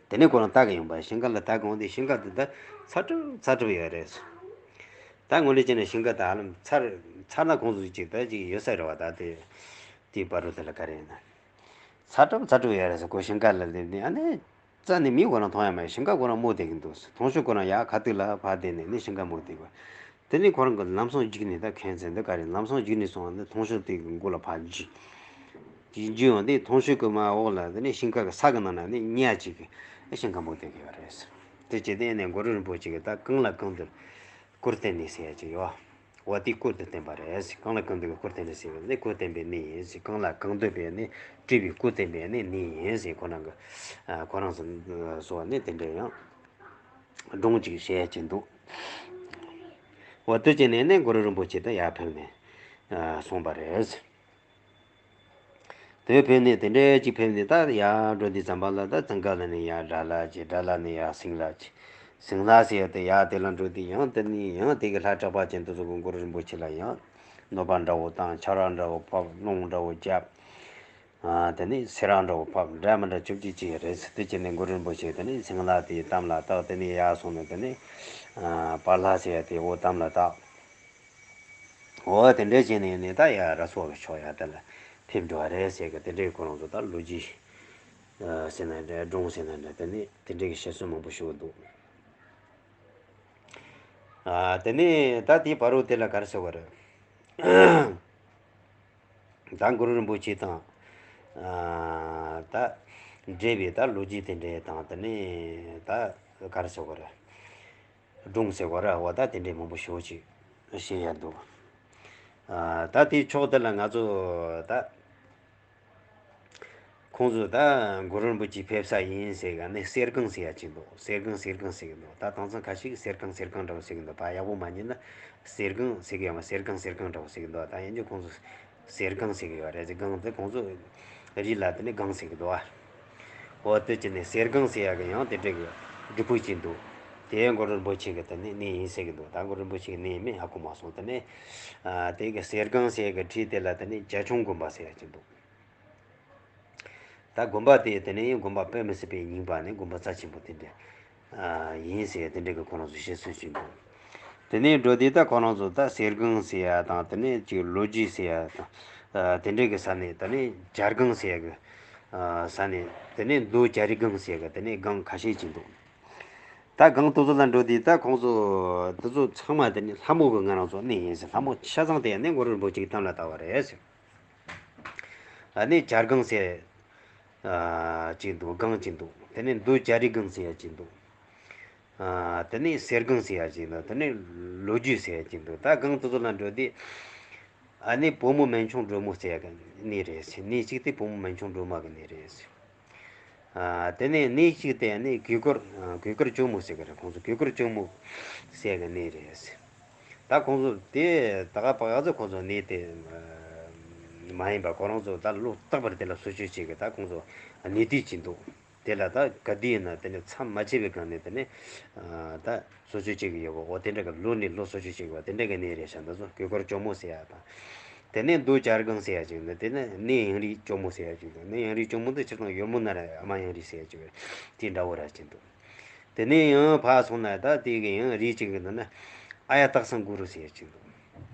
དེ་ནས་ཁོ་རང་ལྟ་གི་ཡོང་པ། ཞིང་ཁ་ལ་ལྟ་གི་ཡོང་དུས་ཞིང་ཁ་དེ་ད་ཚ་གྲབས་ཚ་གྲབས་ཡོད་རེད་ཟེར། ད་དངོས་གནས་བྱས་ན་ཞིང་ཁ་ད་ཧ་ལམ་ཚར་ཚར་ན་ཁོང་ཚོ་ཅིག་ད་ཅིག་ཡོད་ས་རེད་བ། ད་དེ་དེའི་བར་དུ་དེ་ལ་ག་རེ་ཡིན་ན་ཚ་གྲབས་ཚ་གྲབས་ཡོད་རེད་ཟེར། ཁོ་ཞིང་ཁ་ལ་སླེབས་ནས་ཨ་ནི་རྩ་ནས་མི་ཁོ་རང་མཐོང་ཡ་མེད། ཞིང་ཁ་ཁོ་རང་མོ་བསྡད་ཀྱི་འདུག་ཟེར། མཐོང་ཤོས་ཁོ་རང་ཡ་ཁ་ཐུག་ལ་ཕར་བསྡད་ནས་ནི་ཞིང་ཁ་མོ་བསྡད་དགོས། དེ་ནས་ཁོ་རང་གི་ལམ་སང་འཇིགས་ནས། ད་མཁྱེན་ཟེར་འདི་ག་རེ། ལམ་སང་འཇིགས་ནས་སོང་བ་ནི་མཐོང་ཤོས་དེ་གི་མགོ་ལ་ཕར་འཇིགས། འཇིགས་འཇིགས་ཡོང་དུས་མཐོང་ཤོས་གི་མར་འོག་ལ་དེ་ནས་ཞིང་ཁ་གི་ས་གི་ནང་ན་ནི་ཉ་ཅིག་གིས་ཞིང་ཁ་མོ་བསྡད་ཀྱི་ཡོད་རེད་ཟེར། དེ་བྱས་དེ་ནས་གུ་རུ་རིན་པོ་ཆེ་གིས་ད་གང་ལ་གང་འདུལ་སྐུར་བསྟན་ནས་ཟེར་ཡ་ཅིག་ཡོད། འོ་དེ་སྐུར་དུ་བསྟན་པ་རེད་ཟེར། གང་ལ་གང་འདུལ་གྱི་སྐུར་བསྟན་ནས་ཟེར་བ་ནི་སྐུར་བསྟན་པའི་གནས་ཡིན་ཟེར། གང་ལ་གང་འདུལ་བའི་ནི་སྤྲུལ་པའི་སྐུར་བསྟན་པའི་ནི་གནས་ཡིན་ཟེར། ཁོ་རང་གི་ཨ་ཁོ་རང་ཚོ་སོ་བ་ནི་དེ་འདྲ་ཡང་སྒྲུང་ཅིག་བཤད་ཀྱིན་འདུག། འོ་དེ་བྱས་ནས་ནི་གུ་རུ་རིན་པོ་ཆེ་དེ་ཡར་ཕེབས་ནས་ཨ་གསུངས་པ་རེད། དེ་ཕེབས་ནས་དེ་འདྲ་ཅིག་ཕེབས་ནས་ད་ཡར་འགྲོ་དུས་ཙམ་པ་ལ་ད་ཙིང་ག་ལ་ནས་ཡར་དགྲ་ལ་བྱས། དགྲ་ལ་ནས་ཡར་སིང་ལ་བྱས། སིང་ལ་ཟེར་ཡ་དེ་ཡར་དེ་ལ་འགྲོ་དུས་ཡང་དེ་ནས་ཡང་དེ་གི་ལྷ་གྲགས་པ་ཅན་དེ་ཚོ་གིས་གུ་རུ་རིན་པོ་ཆེ་ལ་ཡང་གནོད་པ་འདྲ་བོ་བཏང་། ཆར་པ་འདྲ་བོ་ཕབ། རླུང་འདྲ་བོ་བརྒྱབ། ཨ་དེ་ནས་སེར་པོ་འདྲ་བོ་ཕབ། འདྲ་མི་འདྲ་བཅུ་གཅིག་ཅིག་རེད་ཟེར། དེ་བྱས་ནས་གུ་རུ་རིན་པོ་ཆེ་དེ་ནས་སིང་ལ་དེའི་གཏམ་ལ་བརྟགས། དེ་ནས་ཡར་སོང་ནས་དེ་ནས་ཨ་པཱ་ལ་ཟེར་ཡ་དེའི་འོ་གཏམ་ལ་བརྟགས། འོ་དེ་འདྲ་བྱས་ནས་ནི་ད་ཡར་ར་སོག་གི་ཕྱོགས་ཡར་དེ་ལ་ཕེབས་འགྲོ་བ་རེད་ཟེར་གི། དེ་འདྲའི་ཁོ་རང་ཚོ་ད་ལོ་རྒྱུས་ཨ་ཟེར་ན་འདྲ། སྒྲུང་ཟེར་ན་འདྲ། དེ་ནས་དེ་འདྲའི་གི་བཤད་སྲོལ་མང་པོ་ཞིག་འདུག། ཨ་དེ་ནས་ད་དེའི་བར་དུ་དེ་ལ་ག་རེ་ཟེར་བ་རེད། ད་གུ་རུ་རིན་པོ་ཆེ་དང་ཨ་ད་འབྲེལ་བའི་ད་ལོ་རྒྱུས་དེ་འདྲ་དང་། དེ་ནས་ད་ག་རེ་ཟེར་བ་རེད། སྒྲུང་ཟེར་བ་རེད་བ། ད་དེ་འདྲའི་མང་པོ་ཞེ་པོ་ཅིག་བཤད་ཡ་འདུག། ཨ་ད་དེའི་ཕྱོགས་དེ་ལ་ང་ཚོ་ད་ཁོང་ཚོ་ད་གུ་རུ་རིན་པོ་ཆེ་ཕེབས་ས་ཡིན་ཟེར་ག་ནས་གསེར་སྒང་ཟེར་ཡ་ཅིག་འདུག། གསེར་སྒང་གསེར་སྒང་ཟེར་གི་འདུག། ད་དེང་སང་ཁ་ཤས་ཀྱིས་གསེར་སྒང་གསེར་སྒང་འདྲ་བོ་ཟེར་གི་འདུག། ཕར་ཡག་པོ་མ་ཉན་ན་གསེར་སྒང་ཟེར་གི་ཡོད་མ། གསེར་སྒང་གསེར་སྒང་འདྲ་བོ་ཟེར་གི་འདུག། ད་ཡིན་གྱི་ཁོང་ཚོ་གསེར་སྒང་ཟེར་གི་ཡོད་རེད་ཟེར། སྒང་དེ་ཁོང་ཚོ་རི་ལ་དེ་ནས་སྒང་ཟེར་གི་འདུག་ཨ། འོ་དེ་བྱས་ནས་གསེར་སྒང་ཟེར་ཡ་གི་ཡང་དེ་འདྲ་གི་སྒྲུབ་ཕུག་ཅིག་འདུག། དེ་གུ་རུ་རིན་པོ་ཆེ་གི་དེ་ནས་གནས་ཡིན་ཟེར་གི་འདུག། ད་གུ་རུ་རིན་པོ་ཆེ་གི་གནས་ཡིན་མིན་ཧ་གོ་མ་སོང་། དེ་ནས་ཨ་དེ་གི་གསེར་སྒང་ཟེར་ཡ་གི་འཁྲིས་དེ་ལ་དེ་ནས་བྱ་ཁྱུང་དགོན་པ་ཟེར་ཡ་ཅིག་འདུག། ད་དགོན་པ་དེ་དེ་ནས་དགོན་པ་དཔེ་མི་སྲིད་པའི་རྙིང་པ་ནས་དགོན་པ་རྩ་ཆེན་པོ་དེ་འདྲ་ཨ་ཡིན་ཟེར་ཡ་དེ་འདྲ་གི་ཁོ་རང་ཚོ་བཤད་སྲོལ་ཅིག་འདུག། དེ་ནས་འགྲོ་དུས་ད་ཁོ་རང་ཚོ་ད་གསེར་སྒང་ཟེར་ཡ་དང་། དེ་ནས་ཅིག་ལོ་རྒྱུས་ཟེར་ཡ་དང་། ཨ་དེ་འདྲ་གི་ས་ནས། དེ་ནས་བྱ་སྒང་ཟེར་ཡ་གི་ཨ་ས་ནས། དེ་ནས་མདོ་བྱ་རིགས་སྒང་ཟེར་ཡ་གི་དེ་ནས་སྒང་ཁ་ཤས་ཅིག་འདུག། ད་སྒང་དེ་ཚོ་ལ་འགྲོ་དུས་ད་ཁོང་ཚོ་དེ་ཚོ་ཚང་མ་དེ་ནས་ལྷ་མོ་གི་ང་རང་ཚོ་གནས་ཡིན་ཟེར། ལྷ་མོ་ཆ་ཚང་དེ་ཡང་ནི་གུ་རུ་རིན་པོ་ཆེ་གི་གཏམ་ལ་བཏགས་པ་རེད་ཟེར། ཨ་ནི་བྱ་སྒང་ཟེར་ཨ་ཅིག་འདུག། སྒང་ཅིག་འདུག། དེ་ནས་མདོ་བྱ་རིགས་སྒང་ཟེར་ཡ་ཅིག་འདུག། ཨ་དེ་ནས་གསེར་སྒང་ཟེར་ཡ་ཅིག་འདུག། དེ་ནས་ལོ་རྒྱུས་ཟེར་ཡ་ཅིག་འདུག། ད་སྒང་དེ་ཚོ་ལ་འགྲོ་དུས་ཨ་ནི་བུ་མོ་སྨན་ཆུང་སྒྲོལ་མོ་ཟེར་ཡ་གི་གནས་རེད་ཟེར། གནས་གཅིག་དེ་བུ་མོ་སྨན་ཆུང་སྒྲོལ་མ་གི་གནས་རེད་ཟེར། ཨ་དེ་ནས་གནས་གཅིག་དེ་ནི་གུས་དཀར་ཨ་གུས་དཀར་ཇོ་མོ་ཟེར་གི་རེད། ཁོང་ཚོ་གུས་དཀར་ཇོ་མོ་ཟེར་གི་གནས་རེད་ཟེར། ད་ཁོང་ཚོ་དེ་ད་ག་པ་ག་ཚོད་ཁོང་ཚོ་གནས་དེ་ཨ་མ་ཡིན་པ། ཁོ་རང་ཚོ་ད་ལོ་རྟག་པར་དེ་ལ་སྲོལ་ཆས་བྱེད་གི། ད་ཁོང་ཚོ་གནས་དུས་ཀྱི་འདུག། དེ་ལ་ད་ག་དུས་ཡིན་ན་དེ་ནས་མཚམས་མ་ཆད་པའི་སྒང་ནས་དེ་ནས་ད་གསོ་བཅོས་བྱེད་ཀྱི་ཡོད་པ། འོ་དེ་འདྲ་གི་ལོ་ནས་ལོ་གསོ་བཅོས་བྱེད་དགོས་པ་དེ་འདྲ་གི་གནས་རེད་ཤག་འདི་ཚོ་གོས་དཀར་གྱོག་མོ་ཟེར་ཡ་དང་། དེ་ནས་རྡོ་སྦྱར་སྒང་ཟེར་ཡ་ཅིག་འདུག་དེ་ནས་གནས་གཡང་རུས་གྱོག་མོ་ཟེར་ཡ་ཅིག་འདུག་གནས་གཡང་རུས་གྱོག་མོ་འདི་སྤྱིར་བཏང་ཡོལ་མོ་ན་ར་ཨ་མ་གཡང་རུས་ཟེར་ཡ་ཅིག་དེ་འདྲ་བོ་ར་ཅིག་འདུག་དེ་ནས་ཡང་ཕར་སོང་ན་ད་དེ་གི་ཡང་རུས་ཅིག་གི་འདུག་ན་ཨ་ཡ་སྟག་སེང་གུ་རུ་ཟེར་ཡ་ཅིག་འདུག་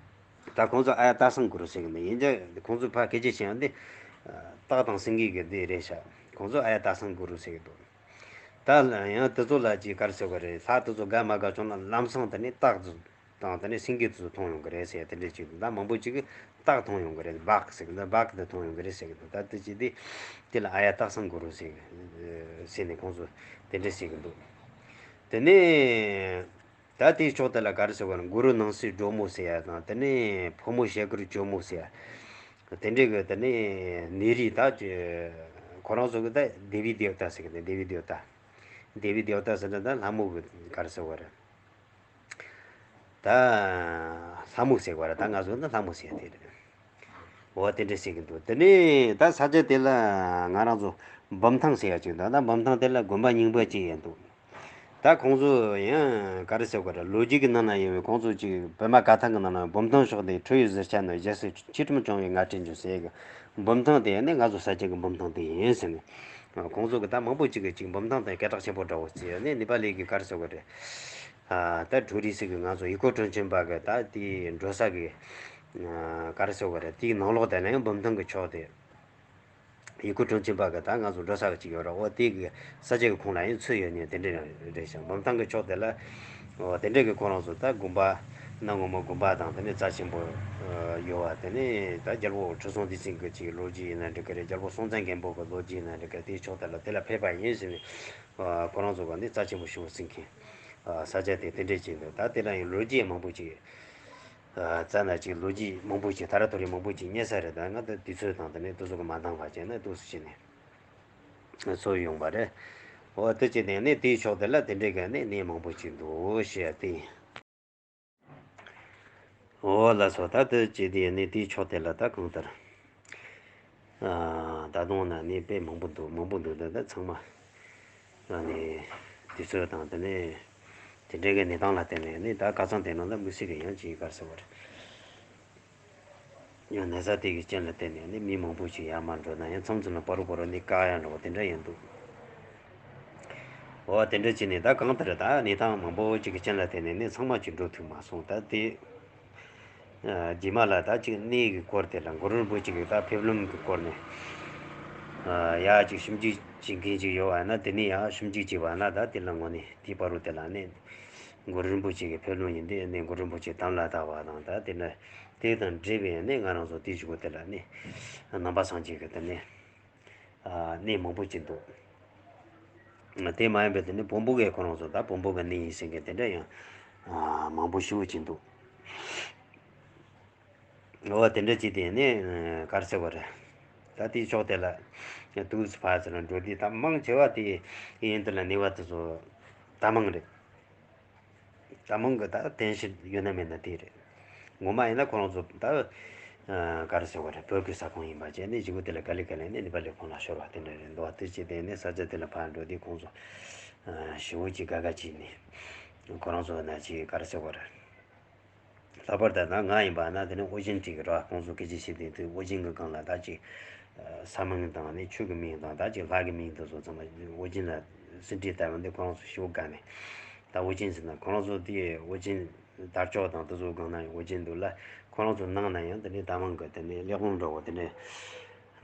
ད་ཁོང་ཚོ་ཨ་ཡ་སྟག་སེང་གུ་རུ་ཟེར་གི་འདུག་ཡིན་ཀྱང་ཁོང་ཚོ་ཕར་སྐད་ཆ་བཤད་ཡ་འདི་སྟག་དང་སེང་གེ་གི་འདི་རེད་ཤག་ཁོང་ཚོ་ཨ་ཡ་སྟག་སེང་གུ་རུ་ཟེར་གི་འདུག་ད་ཡང་དེ་ཚོ་ལ་ཅིག་ག་རེ་ཟེར་དགོས་རེད། ས་དེ་ཚོ་དགའ་མ་དགའ་བྱུང་ན་ལམ་སང་དེ་ནས་སྟག་ཚོ་དང་དེ་ནས་སེང་གེ་ཚོ་མཐོང་ཡོང་གི་རེད་ཟེར་དེ་འདྲ་ཅིག་ད་མང་པོ་ཅིག་གིས་སྟག་མཐོང་ཡོང་གི་རེད། སྦག་ཟེར་གི་འདུག་སྦག་དེ་མཐོང་ཡོང་གི་རེད་ཟེར་གི་འདུག་ད་དེ་ཅི་དེ་དེ་ལ་ཨ་ཡ་སྟག་སེང་གུ་རུ་ཟེར་ཟེར་ནས་ཁོང་ཚོ་དེ་འདྲ་ཟེར་གི་འདུག་དེ་ནས་ད་དེའི་ཕྱོགས་དེ་ལ་ག་རེ་ཟེར་བ་ན་གུ་རུ་ནང་སྲིད་སྒྲོལ་མོ་ཟེར་ཡ་དང་དེ་ནས་ཕོ་མོ་ཞྭ་གུར་གྱོག་མོ་ཟེར་ཡ། དེ་འདྲའི་གི་དེ་ནས་གནས་རིས་ད་ཁོ་རང་ཚོ་གི་ད་དེ་བི་དེ་བ་ད་ཟེར་གི་དེ་དེ་བི་དེ་བ་ད། དེ་བི་དེ་བ་ད་ཟེར་ན་ད་ལྷ་མོ་གི་ག་རེ་ཟེར་བ་རེད། ད་ལྷ་མོ་ཟེར་བ་རེད། ད་ང་ཚོ་ནི་ལྷ་མོ་ཟེར་དེ་རེད། འོ་དེ་འདྲ་ཟེར་གི་འདུག་དེ་ནས་ད་ས་ཆ་དེ་ལ་ང་རང་ཚོ་འབུམ་ཐང་ཟེར་ཡ་ཅིག་འདུག་ད་འབུམ་ཐང་དེ་ལ་དགོན་པ་རྙིང་པ་ཅིག་ཡང་འདུག་ད་ཁོང་ཚོ་ཡང་ག་རེ་ཟེར་དགོས་རེད། ལོ་རྒྱུས་ཀྱི་ནང་ན་ཡོད་པའི་ཁོང་ཚོ་ཅིག་བོད་མ་བཀའ་ཐང་གི་ནང་ན་འབུམ་ཐང་ཕྱོགས་དེ་ཁྲོ་བོའི་གཟི་ཆར་ནི་རྒྱལ་སྲས་ཆོས་ཁྲིམས་སྐྱོང་བའི་ང་སྤྲིན་འཇུག་ཟེར་གི་འབུམ་ཐང་དེ་ནི་ང་ཚོ་ས་ཆ་གི་འབུམ་ཐང་དེ་ཡིན་ཟེར་ནས་ཁོང་ཚོ་གི་ད་མང་པོ་ཅིག་གི་ཅིག་འབུམ་ཐང་དེ་སྐད་གྲགས་ཆེན་པོ་འདྲ་བོ་ཟེར་ནས་ནེ་པ་ལི་གི་ག་རེ་ཟེར་དགོས་རེད། ད་ཁྲོ་རི་སི་གི་ང་ཚོ་ཡི་གོ་ཁྲོན་ཆེན་པ་གི་ད་དེའི་འགྲོ་ས་གི་ག་རེ་ཟེར་དགོས་རེད། དེའི་ནང་ལོགས་དེ་ན་ཡང་འབུམ་ཐང་གི་ཕྱོགས་དེ། ཡི་གུ་དྲུང་ཆེན་པ་གི་ད་ང་ཚོ་འགྲོ་ས་གི་ཅིག་ཡོད་ར། འོ་དེ་གི་ས་ཆ་གི་ཁོངས་ལ་ཡང་ཚུད་ཡོད་ནས་དེ་འདྲ་རེད་ཤག་འབུམ་ཐང་གི་ཕྱོགས་དེ་ལ་འོ་དེ་འདྲ་གི་ཁོ་རང་ཚོ་ད་དགོན་པ་གནའ་ངོ་མ་དགོན་པ་དང་དེ་ནས་རྩ་ཆེན་པོ་ཡོད་བ། དེ་ནས་ད་རྒྱལ་པོ་ཁྲི་སྲོང་ལྡེ་བཙན་གི་ཅིག་ལོ་རྒྱུས་ཡིན་ན་འགྲིག་གི་རེད། རྒྱལ་པོ་སྲོང་བཙན་སྒམ་པོ་གི་ལོ་རྒྱུས་ཡིན་ན་འགྲིག་གི་རེད། དེའི་ཕྱོགས་དེ་ལ་དེ་ལ་ཕེབས་པ་ཡིན་ཟེར་ནས་ཁོ་རང་ཚོ་གི་ནི་རྩ་ཆེན་པོ་ཞེ་པོ་བརྩི་མཁན་ས་ཆ་དེ་དེ་འདྲ་ཅིག་འདུག་ད་དེ་ལ་ཡང་ལོ་རྒྱུས་མང་པོ་ཅིག་རྩ་ན་ཅིག་ལོ་རྒྱུས་མང་པོ་ཅིག་ཐ་ར་ཐོ་རི་མང་པོ་ཅིག་རྙེད་ས་རེད། ད་ང་ད་དུས་ཚོད་དང་དེ་ནས་དུས་ཚོད་ཀྱི་མ་འདང་བ་བྱས་ན་འདུག་སེ་བྱས་ནས་ཚོར་ཡོང་བ་རེད། འོ་དེ་བྱས་ནས་ནི་དེའི་ཕྱོགས་དེ་ལ་དེ་འདྲའི་གི་ནི་གནས་མང་པོ་ཅིག་འདུག་ཞེས་དེ་ཡིན། འོ་ལགས་སོ། ད་དེ་བྱས་དེ་ནི་དེའི་ཕྱོགས་དེ་ལ་ད་གང་ལྟར་ད་དུང་ན་ནི་དཔེ་མང་པོ་འདུག་མང་པོ་འདུག་ད་ད་ཚང་མ། ཨ་ནི་དུས་ཚོད་དང་དེ་ནས་དེ་འདྲའི་གི་གནས་སྟངས་ལ་བརྟེན་ནས་ནི་ད་ཁ་སང་དེ་ནང་ལ་དམིགས་བསལ་གི་ཡང་ཅིག་ག་རེ་ཟེར་བ་རེད། ཡང་ན་ཚ་དེ་གི་རྐྱེན་ལ་བརྟེན་ནས་ནི་མི་མང་པོ་ཅིག་ཡར་མར་འགྲོ་ན་ཡང་མཚམས་མཚམས་ལ་བར་དུ་བར་དུ་ནི་བཀག་ཡ་འདྲ་བོ་དེ་འདྲ་ཡང་འདུག་འོ་དེ་འདྲ་བྱས་ནས་ད་གང་ལྟར་ད་གནས་སྟངས་མང་པོ་ཅིག་གི་རྐྱེན་ལ་བརྟེན་ནས་ནི་ཚང་མ་ཅིག་འགྲོ་ཐུབ་མ་སོང་། ད་དེ། རྗེས་མ་ལ་ད་ཅིག་གནས་ཀྱི་སྐོར་དེ་ལ་གུ་རུ་རིན་པོ་ཆེ་གི་ད་ཕེབས་ལམ་གྱི་སྐོར་ནས་ཡ་ཅིག་ཞིབ་འཇུག་བྱེད་མཁན་ཅིག་ཡོད་པ་ན་དེ་ནས་ཡང་ཞིབ་འཇུག་བྱས་པ་ན་ད་དེ་ལ་དངོས་གནས་དེའི་བར་དུ་དེ་ལ་ནི་གུ་རུ་རིན་པོ་ཆེ་གི་ཕེབས་ལམ་ཡིན་དུས་ནི་གུ་རུ་རིན་པོ་ཆེ་དམ་ལ་བཏགས་པ་དང་ད་དེ་ནས་དེ་དང་འབྲེལ་བའི་ནི་ང་རང་ཚོ་དེའི་གཞུག་གུ་དེ་ལ་ནི་ནང་པ་སངས་རྒྱས་ཀྱི་དེ་ནས། གནས་མང་པོ་ཅིག་འདུག་དེ་མ་ཡིན་པའི་དེ་ནི་བོན་པོ་གི་ཁོ་རང་ཚོ་ད་བོན་པོ་གི་གནས་ཡིན་ཟེར་མཁན་དེ་འདྲ་ཡང་མང་པོ་ཞེ་པོ་ཅིག་འདུག་འོ་དེ་འདྲ་ཅིག་དེ་ནི་ག་རེ་ཟེར་བ་རེད། ད་དེའི་ཕྱོགས་དེ་ལ་དུས་སུ་ཕར་ཚུར་འགྲོ་དུས་ད་མང་ཆེ་བ་དེ་ཡིན་དེ་ལ་གནས་པ་དེ་ཚོ་ད་མང་རེད། ད་མང་གི་ད་བསྟན་བཤད་ཡོད་ན་མེད་ན་དེ་རེད། ངོ་མ་ཡིན་ན་ཁོ་རང་ཚོ་ད་ག་རེ་ཟེར་བ་རེད། བོད་ཀྱི་ས་ཁོངས་ཡིན་པ་བྱས་ནས་གཞུག་གུ་དེ་ལ་ག་ལེ་ག་ལེ་ནས་ནེ་པ་ལི་ཁོངས་ལ་ཤོར་བ་དེ་འདྲ་རེད་འདུག་བ། དེ་བྱས་དེ་ནས་ས་ཆ་དེ་ལ་ཕར་འགྲོ་དུས་ཁོང་ཚོ་ཞེ་པོ་ཅིག་དགའ་དགའ་བྱས་ནས་ཁོ་རང་ཚོ་ན་ཅིག་ག་རེ་ཟེར་བ་རེད། ལྷག་པར་དུ་ད་ང་ཡིན་པ་ན་དེ་ནས་ཨོ་རྒྱན་དེ་གི་ར་ཁོང་ཚོ་སྐད་ཆ་བཤད་དུས་དེ་ཨོ་རྒྱན་གི་སྒང་ལ་ད་ཅིག་ས་མིང་དང་ནི་ཆོས་ཀྱི་མིང་དང་ད་ཅིག་ལྷ་གི་མིང་དེ་ཚོ་ཚང་མ་ཨོ་རྒྱན་ལ་ཟིན་བྲིས་བཏབ་པ་འདི་ཁོ་རང་ཚོ་ཞེ་པོ་དགའ་ནས། ད་ཨོ་རྒྱན་ཟེར་ན་ཁོ་རང་ཚོ་དེ་ཨོ་རྒྱན་དར་ལྕོག་དང་དེ་ཚོ་སྒང་ན་ཨོ་རྒྱན་འདུག་ལ། ཁོ་རང་ཚོ་ནང་ན་ཡང་དེ་ནས་ད་མང་གི་དེ་ནས་ལེགས་སློང་འདྲ་བོ་དེ་ནས་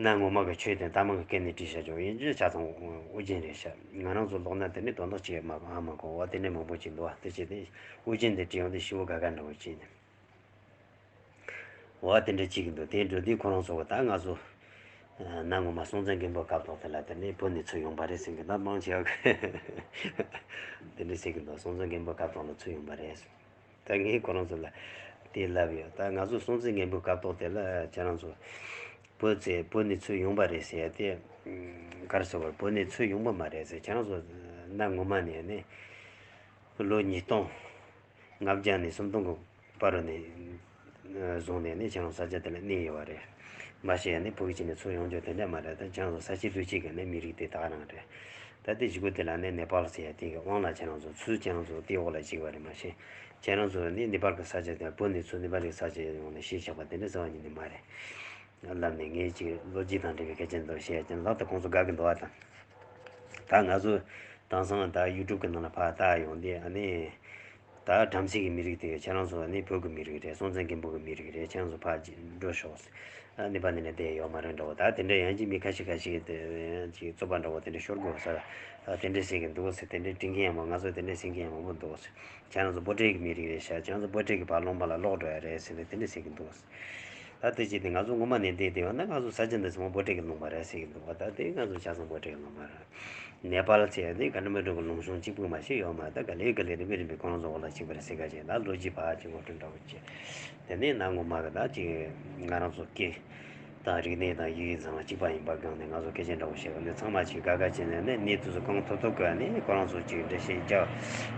གནའ་ངོ་མ་གི་ཆོས་དེ་ད་མང་གི་སྐད་ནས་བྲིས་བཞག་ཆོག་ཡིན་རྒྱུ་ཆ་ཚང་ཨོ་རྒྱན་རེད་ཤག་ང་རང་ཚོ་ཀློག་ན་དེ་ནས་དོན་དག་ཅིག་མ་ཨ་མ་གོ་བ་དེ་ནས་མང་པོ་ཅིག་འདུག་བ། དེ་བྱས་ཏེ་ཨོ་རྒྱན་དེ་བྲིས་ཡོང་དུས་ཞེ་པོ་དགའ་དགའ་འདྲ་བོ་བྱས་ནས། འོ་དེ་འདྲ་གཅིག་གི་འདུག་དེ་འགྲོ་དུས་ཁོ་རང་ཚོ་གི་ད་ང་ཚོ་གནའ་ངོ་མ་སྲོང་བཙན་སྒམ་པོའི་སྐབས་ཐོག་དེ་ལ་དེ་ནས་བོད་ནས་ཚུར་ཡོང་པ་རེད་ཟེར་གི་ད་མང་ཆེ་བ་གི་དེ་འདྲ་ཟེར་གི་འདུག་སྲོང་བཙན་སྒམ་པོའི་སྐབས་ཐོག་ལ་ཚུར་ཡོང་པ་རེད། ད་ངས་ཁོ་རང་ཚོ་ལ་དེ་ལབ་ཡོད། ད་ང་ཚོ་སྲོང་བཙན་སྒམ་པོའི་སྐབས་ཐོག་དེ་ལ་ཁྱེད་རང་ཚོ་བོད་ཚེ་བོད་ནས་ཚུར་ཡོང་པ་རེད་ཟེར་ཡ་དེ་ག་རེ་ཟེར་བར་བོད་ནས་ཚུར་ཡོང་པ་མ་རེད་ཟེར། ཁྱེད་རང་ཚོ་གནའ་ངོ་མ་ནས་ནི་ལོ་ཉིས་སྟོང་ལྔ་བརྒྱ་ནས་སུམ་སྟོང་གི་བར་ནས་བཟུང་ནས་ནི་ཁྱེད་རང་ས་ཆ་དེ་ལ་གནས་ཡོད་པ་རེད། མ་གཞི་ཡང་ནི་བོད་ཀྱི་ནས་ཚུར་ཡོང་རྒྱུ་དེ་འདྲ་མ་རེད། ད་ཁྱེད་རང་ཚོ་ས་སྐྱེས་ལུས་སྐྱེས་ཀྱི་ནི་མི་རིགས་དེ་དག་རང་རེད། ད་དེ་བཞི་པོ་དེ་ལ་ནི་ནེ་པཱལ་ཟེར་ཡ་དེ་གི་དབང་ལ་ཁྱེད་རང་ཚོ་ཚུར་ཁྱེད་རང་ཚོ་དེའི་འོག་ལ་བཞུགས་པ་རེད། མ་གཞི་ཁྱེད་རང་ཚོ་ནི་ནེ་པཱལ་གི་ས་ཆ་དེ་བོད་ནས་ཚུར་ནེ་པཱལ་གི་ས་ཆ་ཡོང་ནས་གཞིས་ཆགས་པ་དེ་འདྲ་ཟེར་བ་ཉིད་ནས་མ་རེད། ལབ་ནས་ངས་ཅིག་ལོ་རྒྱུས་དང་འབྲེལ་བའི་སྐད་ཆ་འདི་བཤད་ཀྱང་ལྷག་ཏུ་ཁོང་ཚོ་དགའ་གི་འདུག་བ་དང་། ད་ང་ཚོ་དེང་སང་ད་ཡུ་ཊུབ་གི་ནང་ལ་ཕར་ལྟ་ཡོང་དུས་ཨ་ནི། ད་བྲམ་ཟེ་གི་མི་རིགས་དེ་ཁྱེད་རང་ཚོ་ནི་བོད་གི་མི་རིགས་རེད། སྲོང་བཙན་སྒམ་པོ་གི་མི་རིགས་རེད། ཁྱེད་རང་ཚོ་ཕར་འགྲོ་ཤོག་ཨ་ནི་ཕར་ནས་ནས་བསྡད་ཡོད་མ་རེད་འདྲ་བོ། ད་དེ་འདྲ་ཡང་ཅིག་མི་ཁ་ཤས་ཁ་ཤས་དེ་ཅིག་རྩོད་པ་འདྲ་བོ་དེ་འདྲ་ཤོར་དགོས་ས། ཨ་དེ་འདྲ་ཟེར་གི་འདུག་ཟེར། དེ་འདྲ་དྲན་མཁན་ཡང་མང་། ང་ཚོ་དེ་འདྲ་ཟེར་མཁན་ཡང་མང་པོ་འདུག་ཟེར། ཁྱེད་རང་ཚོ་བྷོ་ཊ་གི་མི་རིགས་རེད་ཤག་ཁྱེད་རང་ཚོ་བྷོ་ཊ་གི་བར་ལུང་པ་ལ་ལོག་འགྲོ་ཡ་རེད་ཟེར་ནས་དེ་འདྲ་ཟེར་གི་འདུག་ཟེར། ད་དེ་ཅིག་དེ་ང་ཚོ་སྔོན་མ་ནས་བསྡད་བསྡད་ཡོད་ན་ང་ཚོ་ས་ཆ་འདི་ཚང་མ་བྷོ་ཊ་གི་ལུང་པ་རེད་ཟེར་གི་འདུག་བ། ད་དེ་ང་ཚོ་ཆ་ཚང་བྷོ་ཊ་གི་ལུང་པ་རེད། ནེ་པཱལ་ཟེར་ཡ་དེ་ག་འདྲ་མི་འདྲ་གི་ལུང་གཤོང་གཅིག་པུ་མ་ཞིག་ཡོད་མ་རེད། ད་ག་ལེ་ག་ལེ་རིམ་པས་རིམ་པས་ཁོ་རང་ཚོ་འོག་ལ་གཅིག་པ་རེད་ཟེར་ག་ཅིག་ད་ལོ་རྒྱུས་ཕར་ཅིག་ངོ་སྤྲོད་འདྲ་བོ་བྱས། དེ་ནས་ན་ངོ་མ་གི་ད་ཅིག་ང་རང་ཚོ་སྐད་དང་རིག་གནས་དང་ཡི་གེ་ཚང་མ་གཅིག་པ་ཡིན་པ་སྒང་ནས་ང་ཚོ་སྐད་ཆ་འདྲ་བོ་བཤད་གི་འདུག་ཚང་མ་ཅིག་དགའ་དགའ་བྱས་ནས་ནས་གནས་དུས་སུ་གང་ཐུབ་ཐུབ་གི་ནས་ཁོ་རང་ཚོ་ཅིག་འགྲེལ་བཤད་རྒྱབ།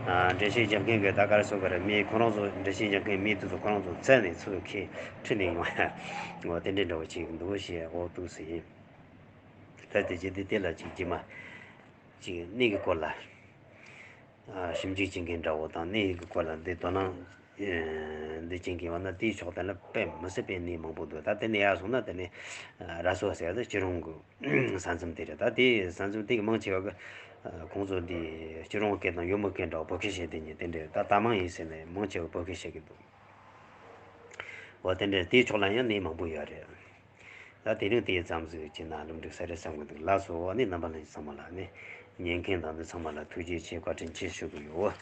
ཨ་འགྲེལ་བཤད་རྒྱབ་མཁན་གི་ད་ག་རེ་ཟེར་དགོས་རེད། མི་ཁོ་རང་ཚོ་འགྲེལ་བཤད་རྒྱབ་མཁན་མེད་དུས་སུ་ཁོ་རང་ཚོ་བཙལ་ནས་ཚུར་ཁྱེར་ཁྲིད་ནས་ཡོང་ཡ། འོ་དེ་འདྲའི་འདྲ་བོ་ཅིག་འདུག་ཞེས་འོ་འདུག་ཟེར་ཡིན། ད་དེ་རྗེས་དེ་དེ་ལ་ཅིག་རྗེས་མ་ཅིག་གནས་ཀྱི་སྐོར་ལ། ཨ་ཞིབ་འཇུག་བྱེད་མཁན་འདྲ་བོ་དང་གནས་ཀྱི་སྐོར་ལ་འདི་དོ་སྣང་ཨེ་འདི་བྱེད་མཁན་ཡོད་ན་དེའི་ཕྱོགས་དེ་ལ་དཔེ་མི་སྲིད་པའི་གནས་མང་པོ་འདུག་ད་དེ་ནས་ཡར་སོང་ན་དེ་ནས་ཨ་ར་སོ་ཟེར་ཡ་དེ་སྐྱིད་རོང་གི་ས་མཚམས་དེ་རེད། ད་དེའི་ས་མཚམས་དེ་གི་མང་ཆེ་བ་གི་ཨ་ཁོང་ཚོ་འདི་སྐྱིད་རོང་སྐད་དང་ཡུལ་མི་སྐད་འདྲ་བོ་བོད་སྐད་བཤད་དེ་ཉིད་དེ་འདྲ་ད་ད་མང་ཡིན་ཟེར་ནས་མང་ཆེ་བ་བོད་སྐད་བཤད་ཀྱི་འདུག་འོ་དེ་འདྲ་དེའི་ཕྱོགས་ལ་ཡང་གནས་མང་པོ་ཡོད་རེད། ད་དེ་རིང་དེ་ཙམ་ཟིག་བྱས་ན་ལམ་འགྲིག་ས་རེད་བསམ་གི་འདུག་ལགས་སོ། ཨ་ནི་རྣམ་པ་ལྷན་རྒྱས་ཚང་མ་ལ་ནི་ཉན་མཁན་དང་འདི་ཚང་མ་ལ་ཐུགས་རྗེ་ཆེ་བཀའ་དྲིན་ཆེ་ཞུ་གི་ཡོད།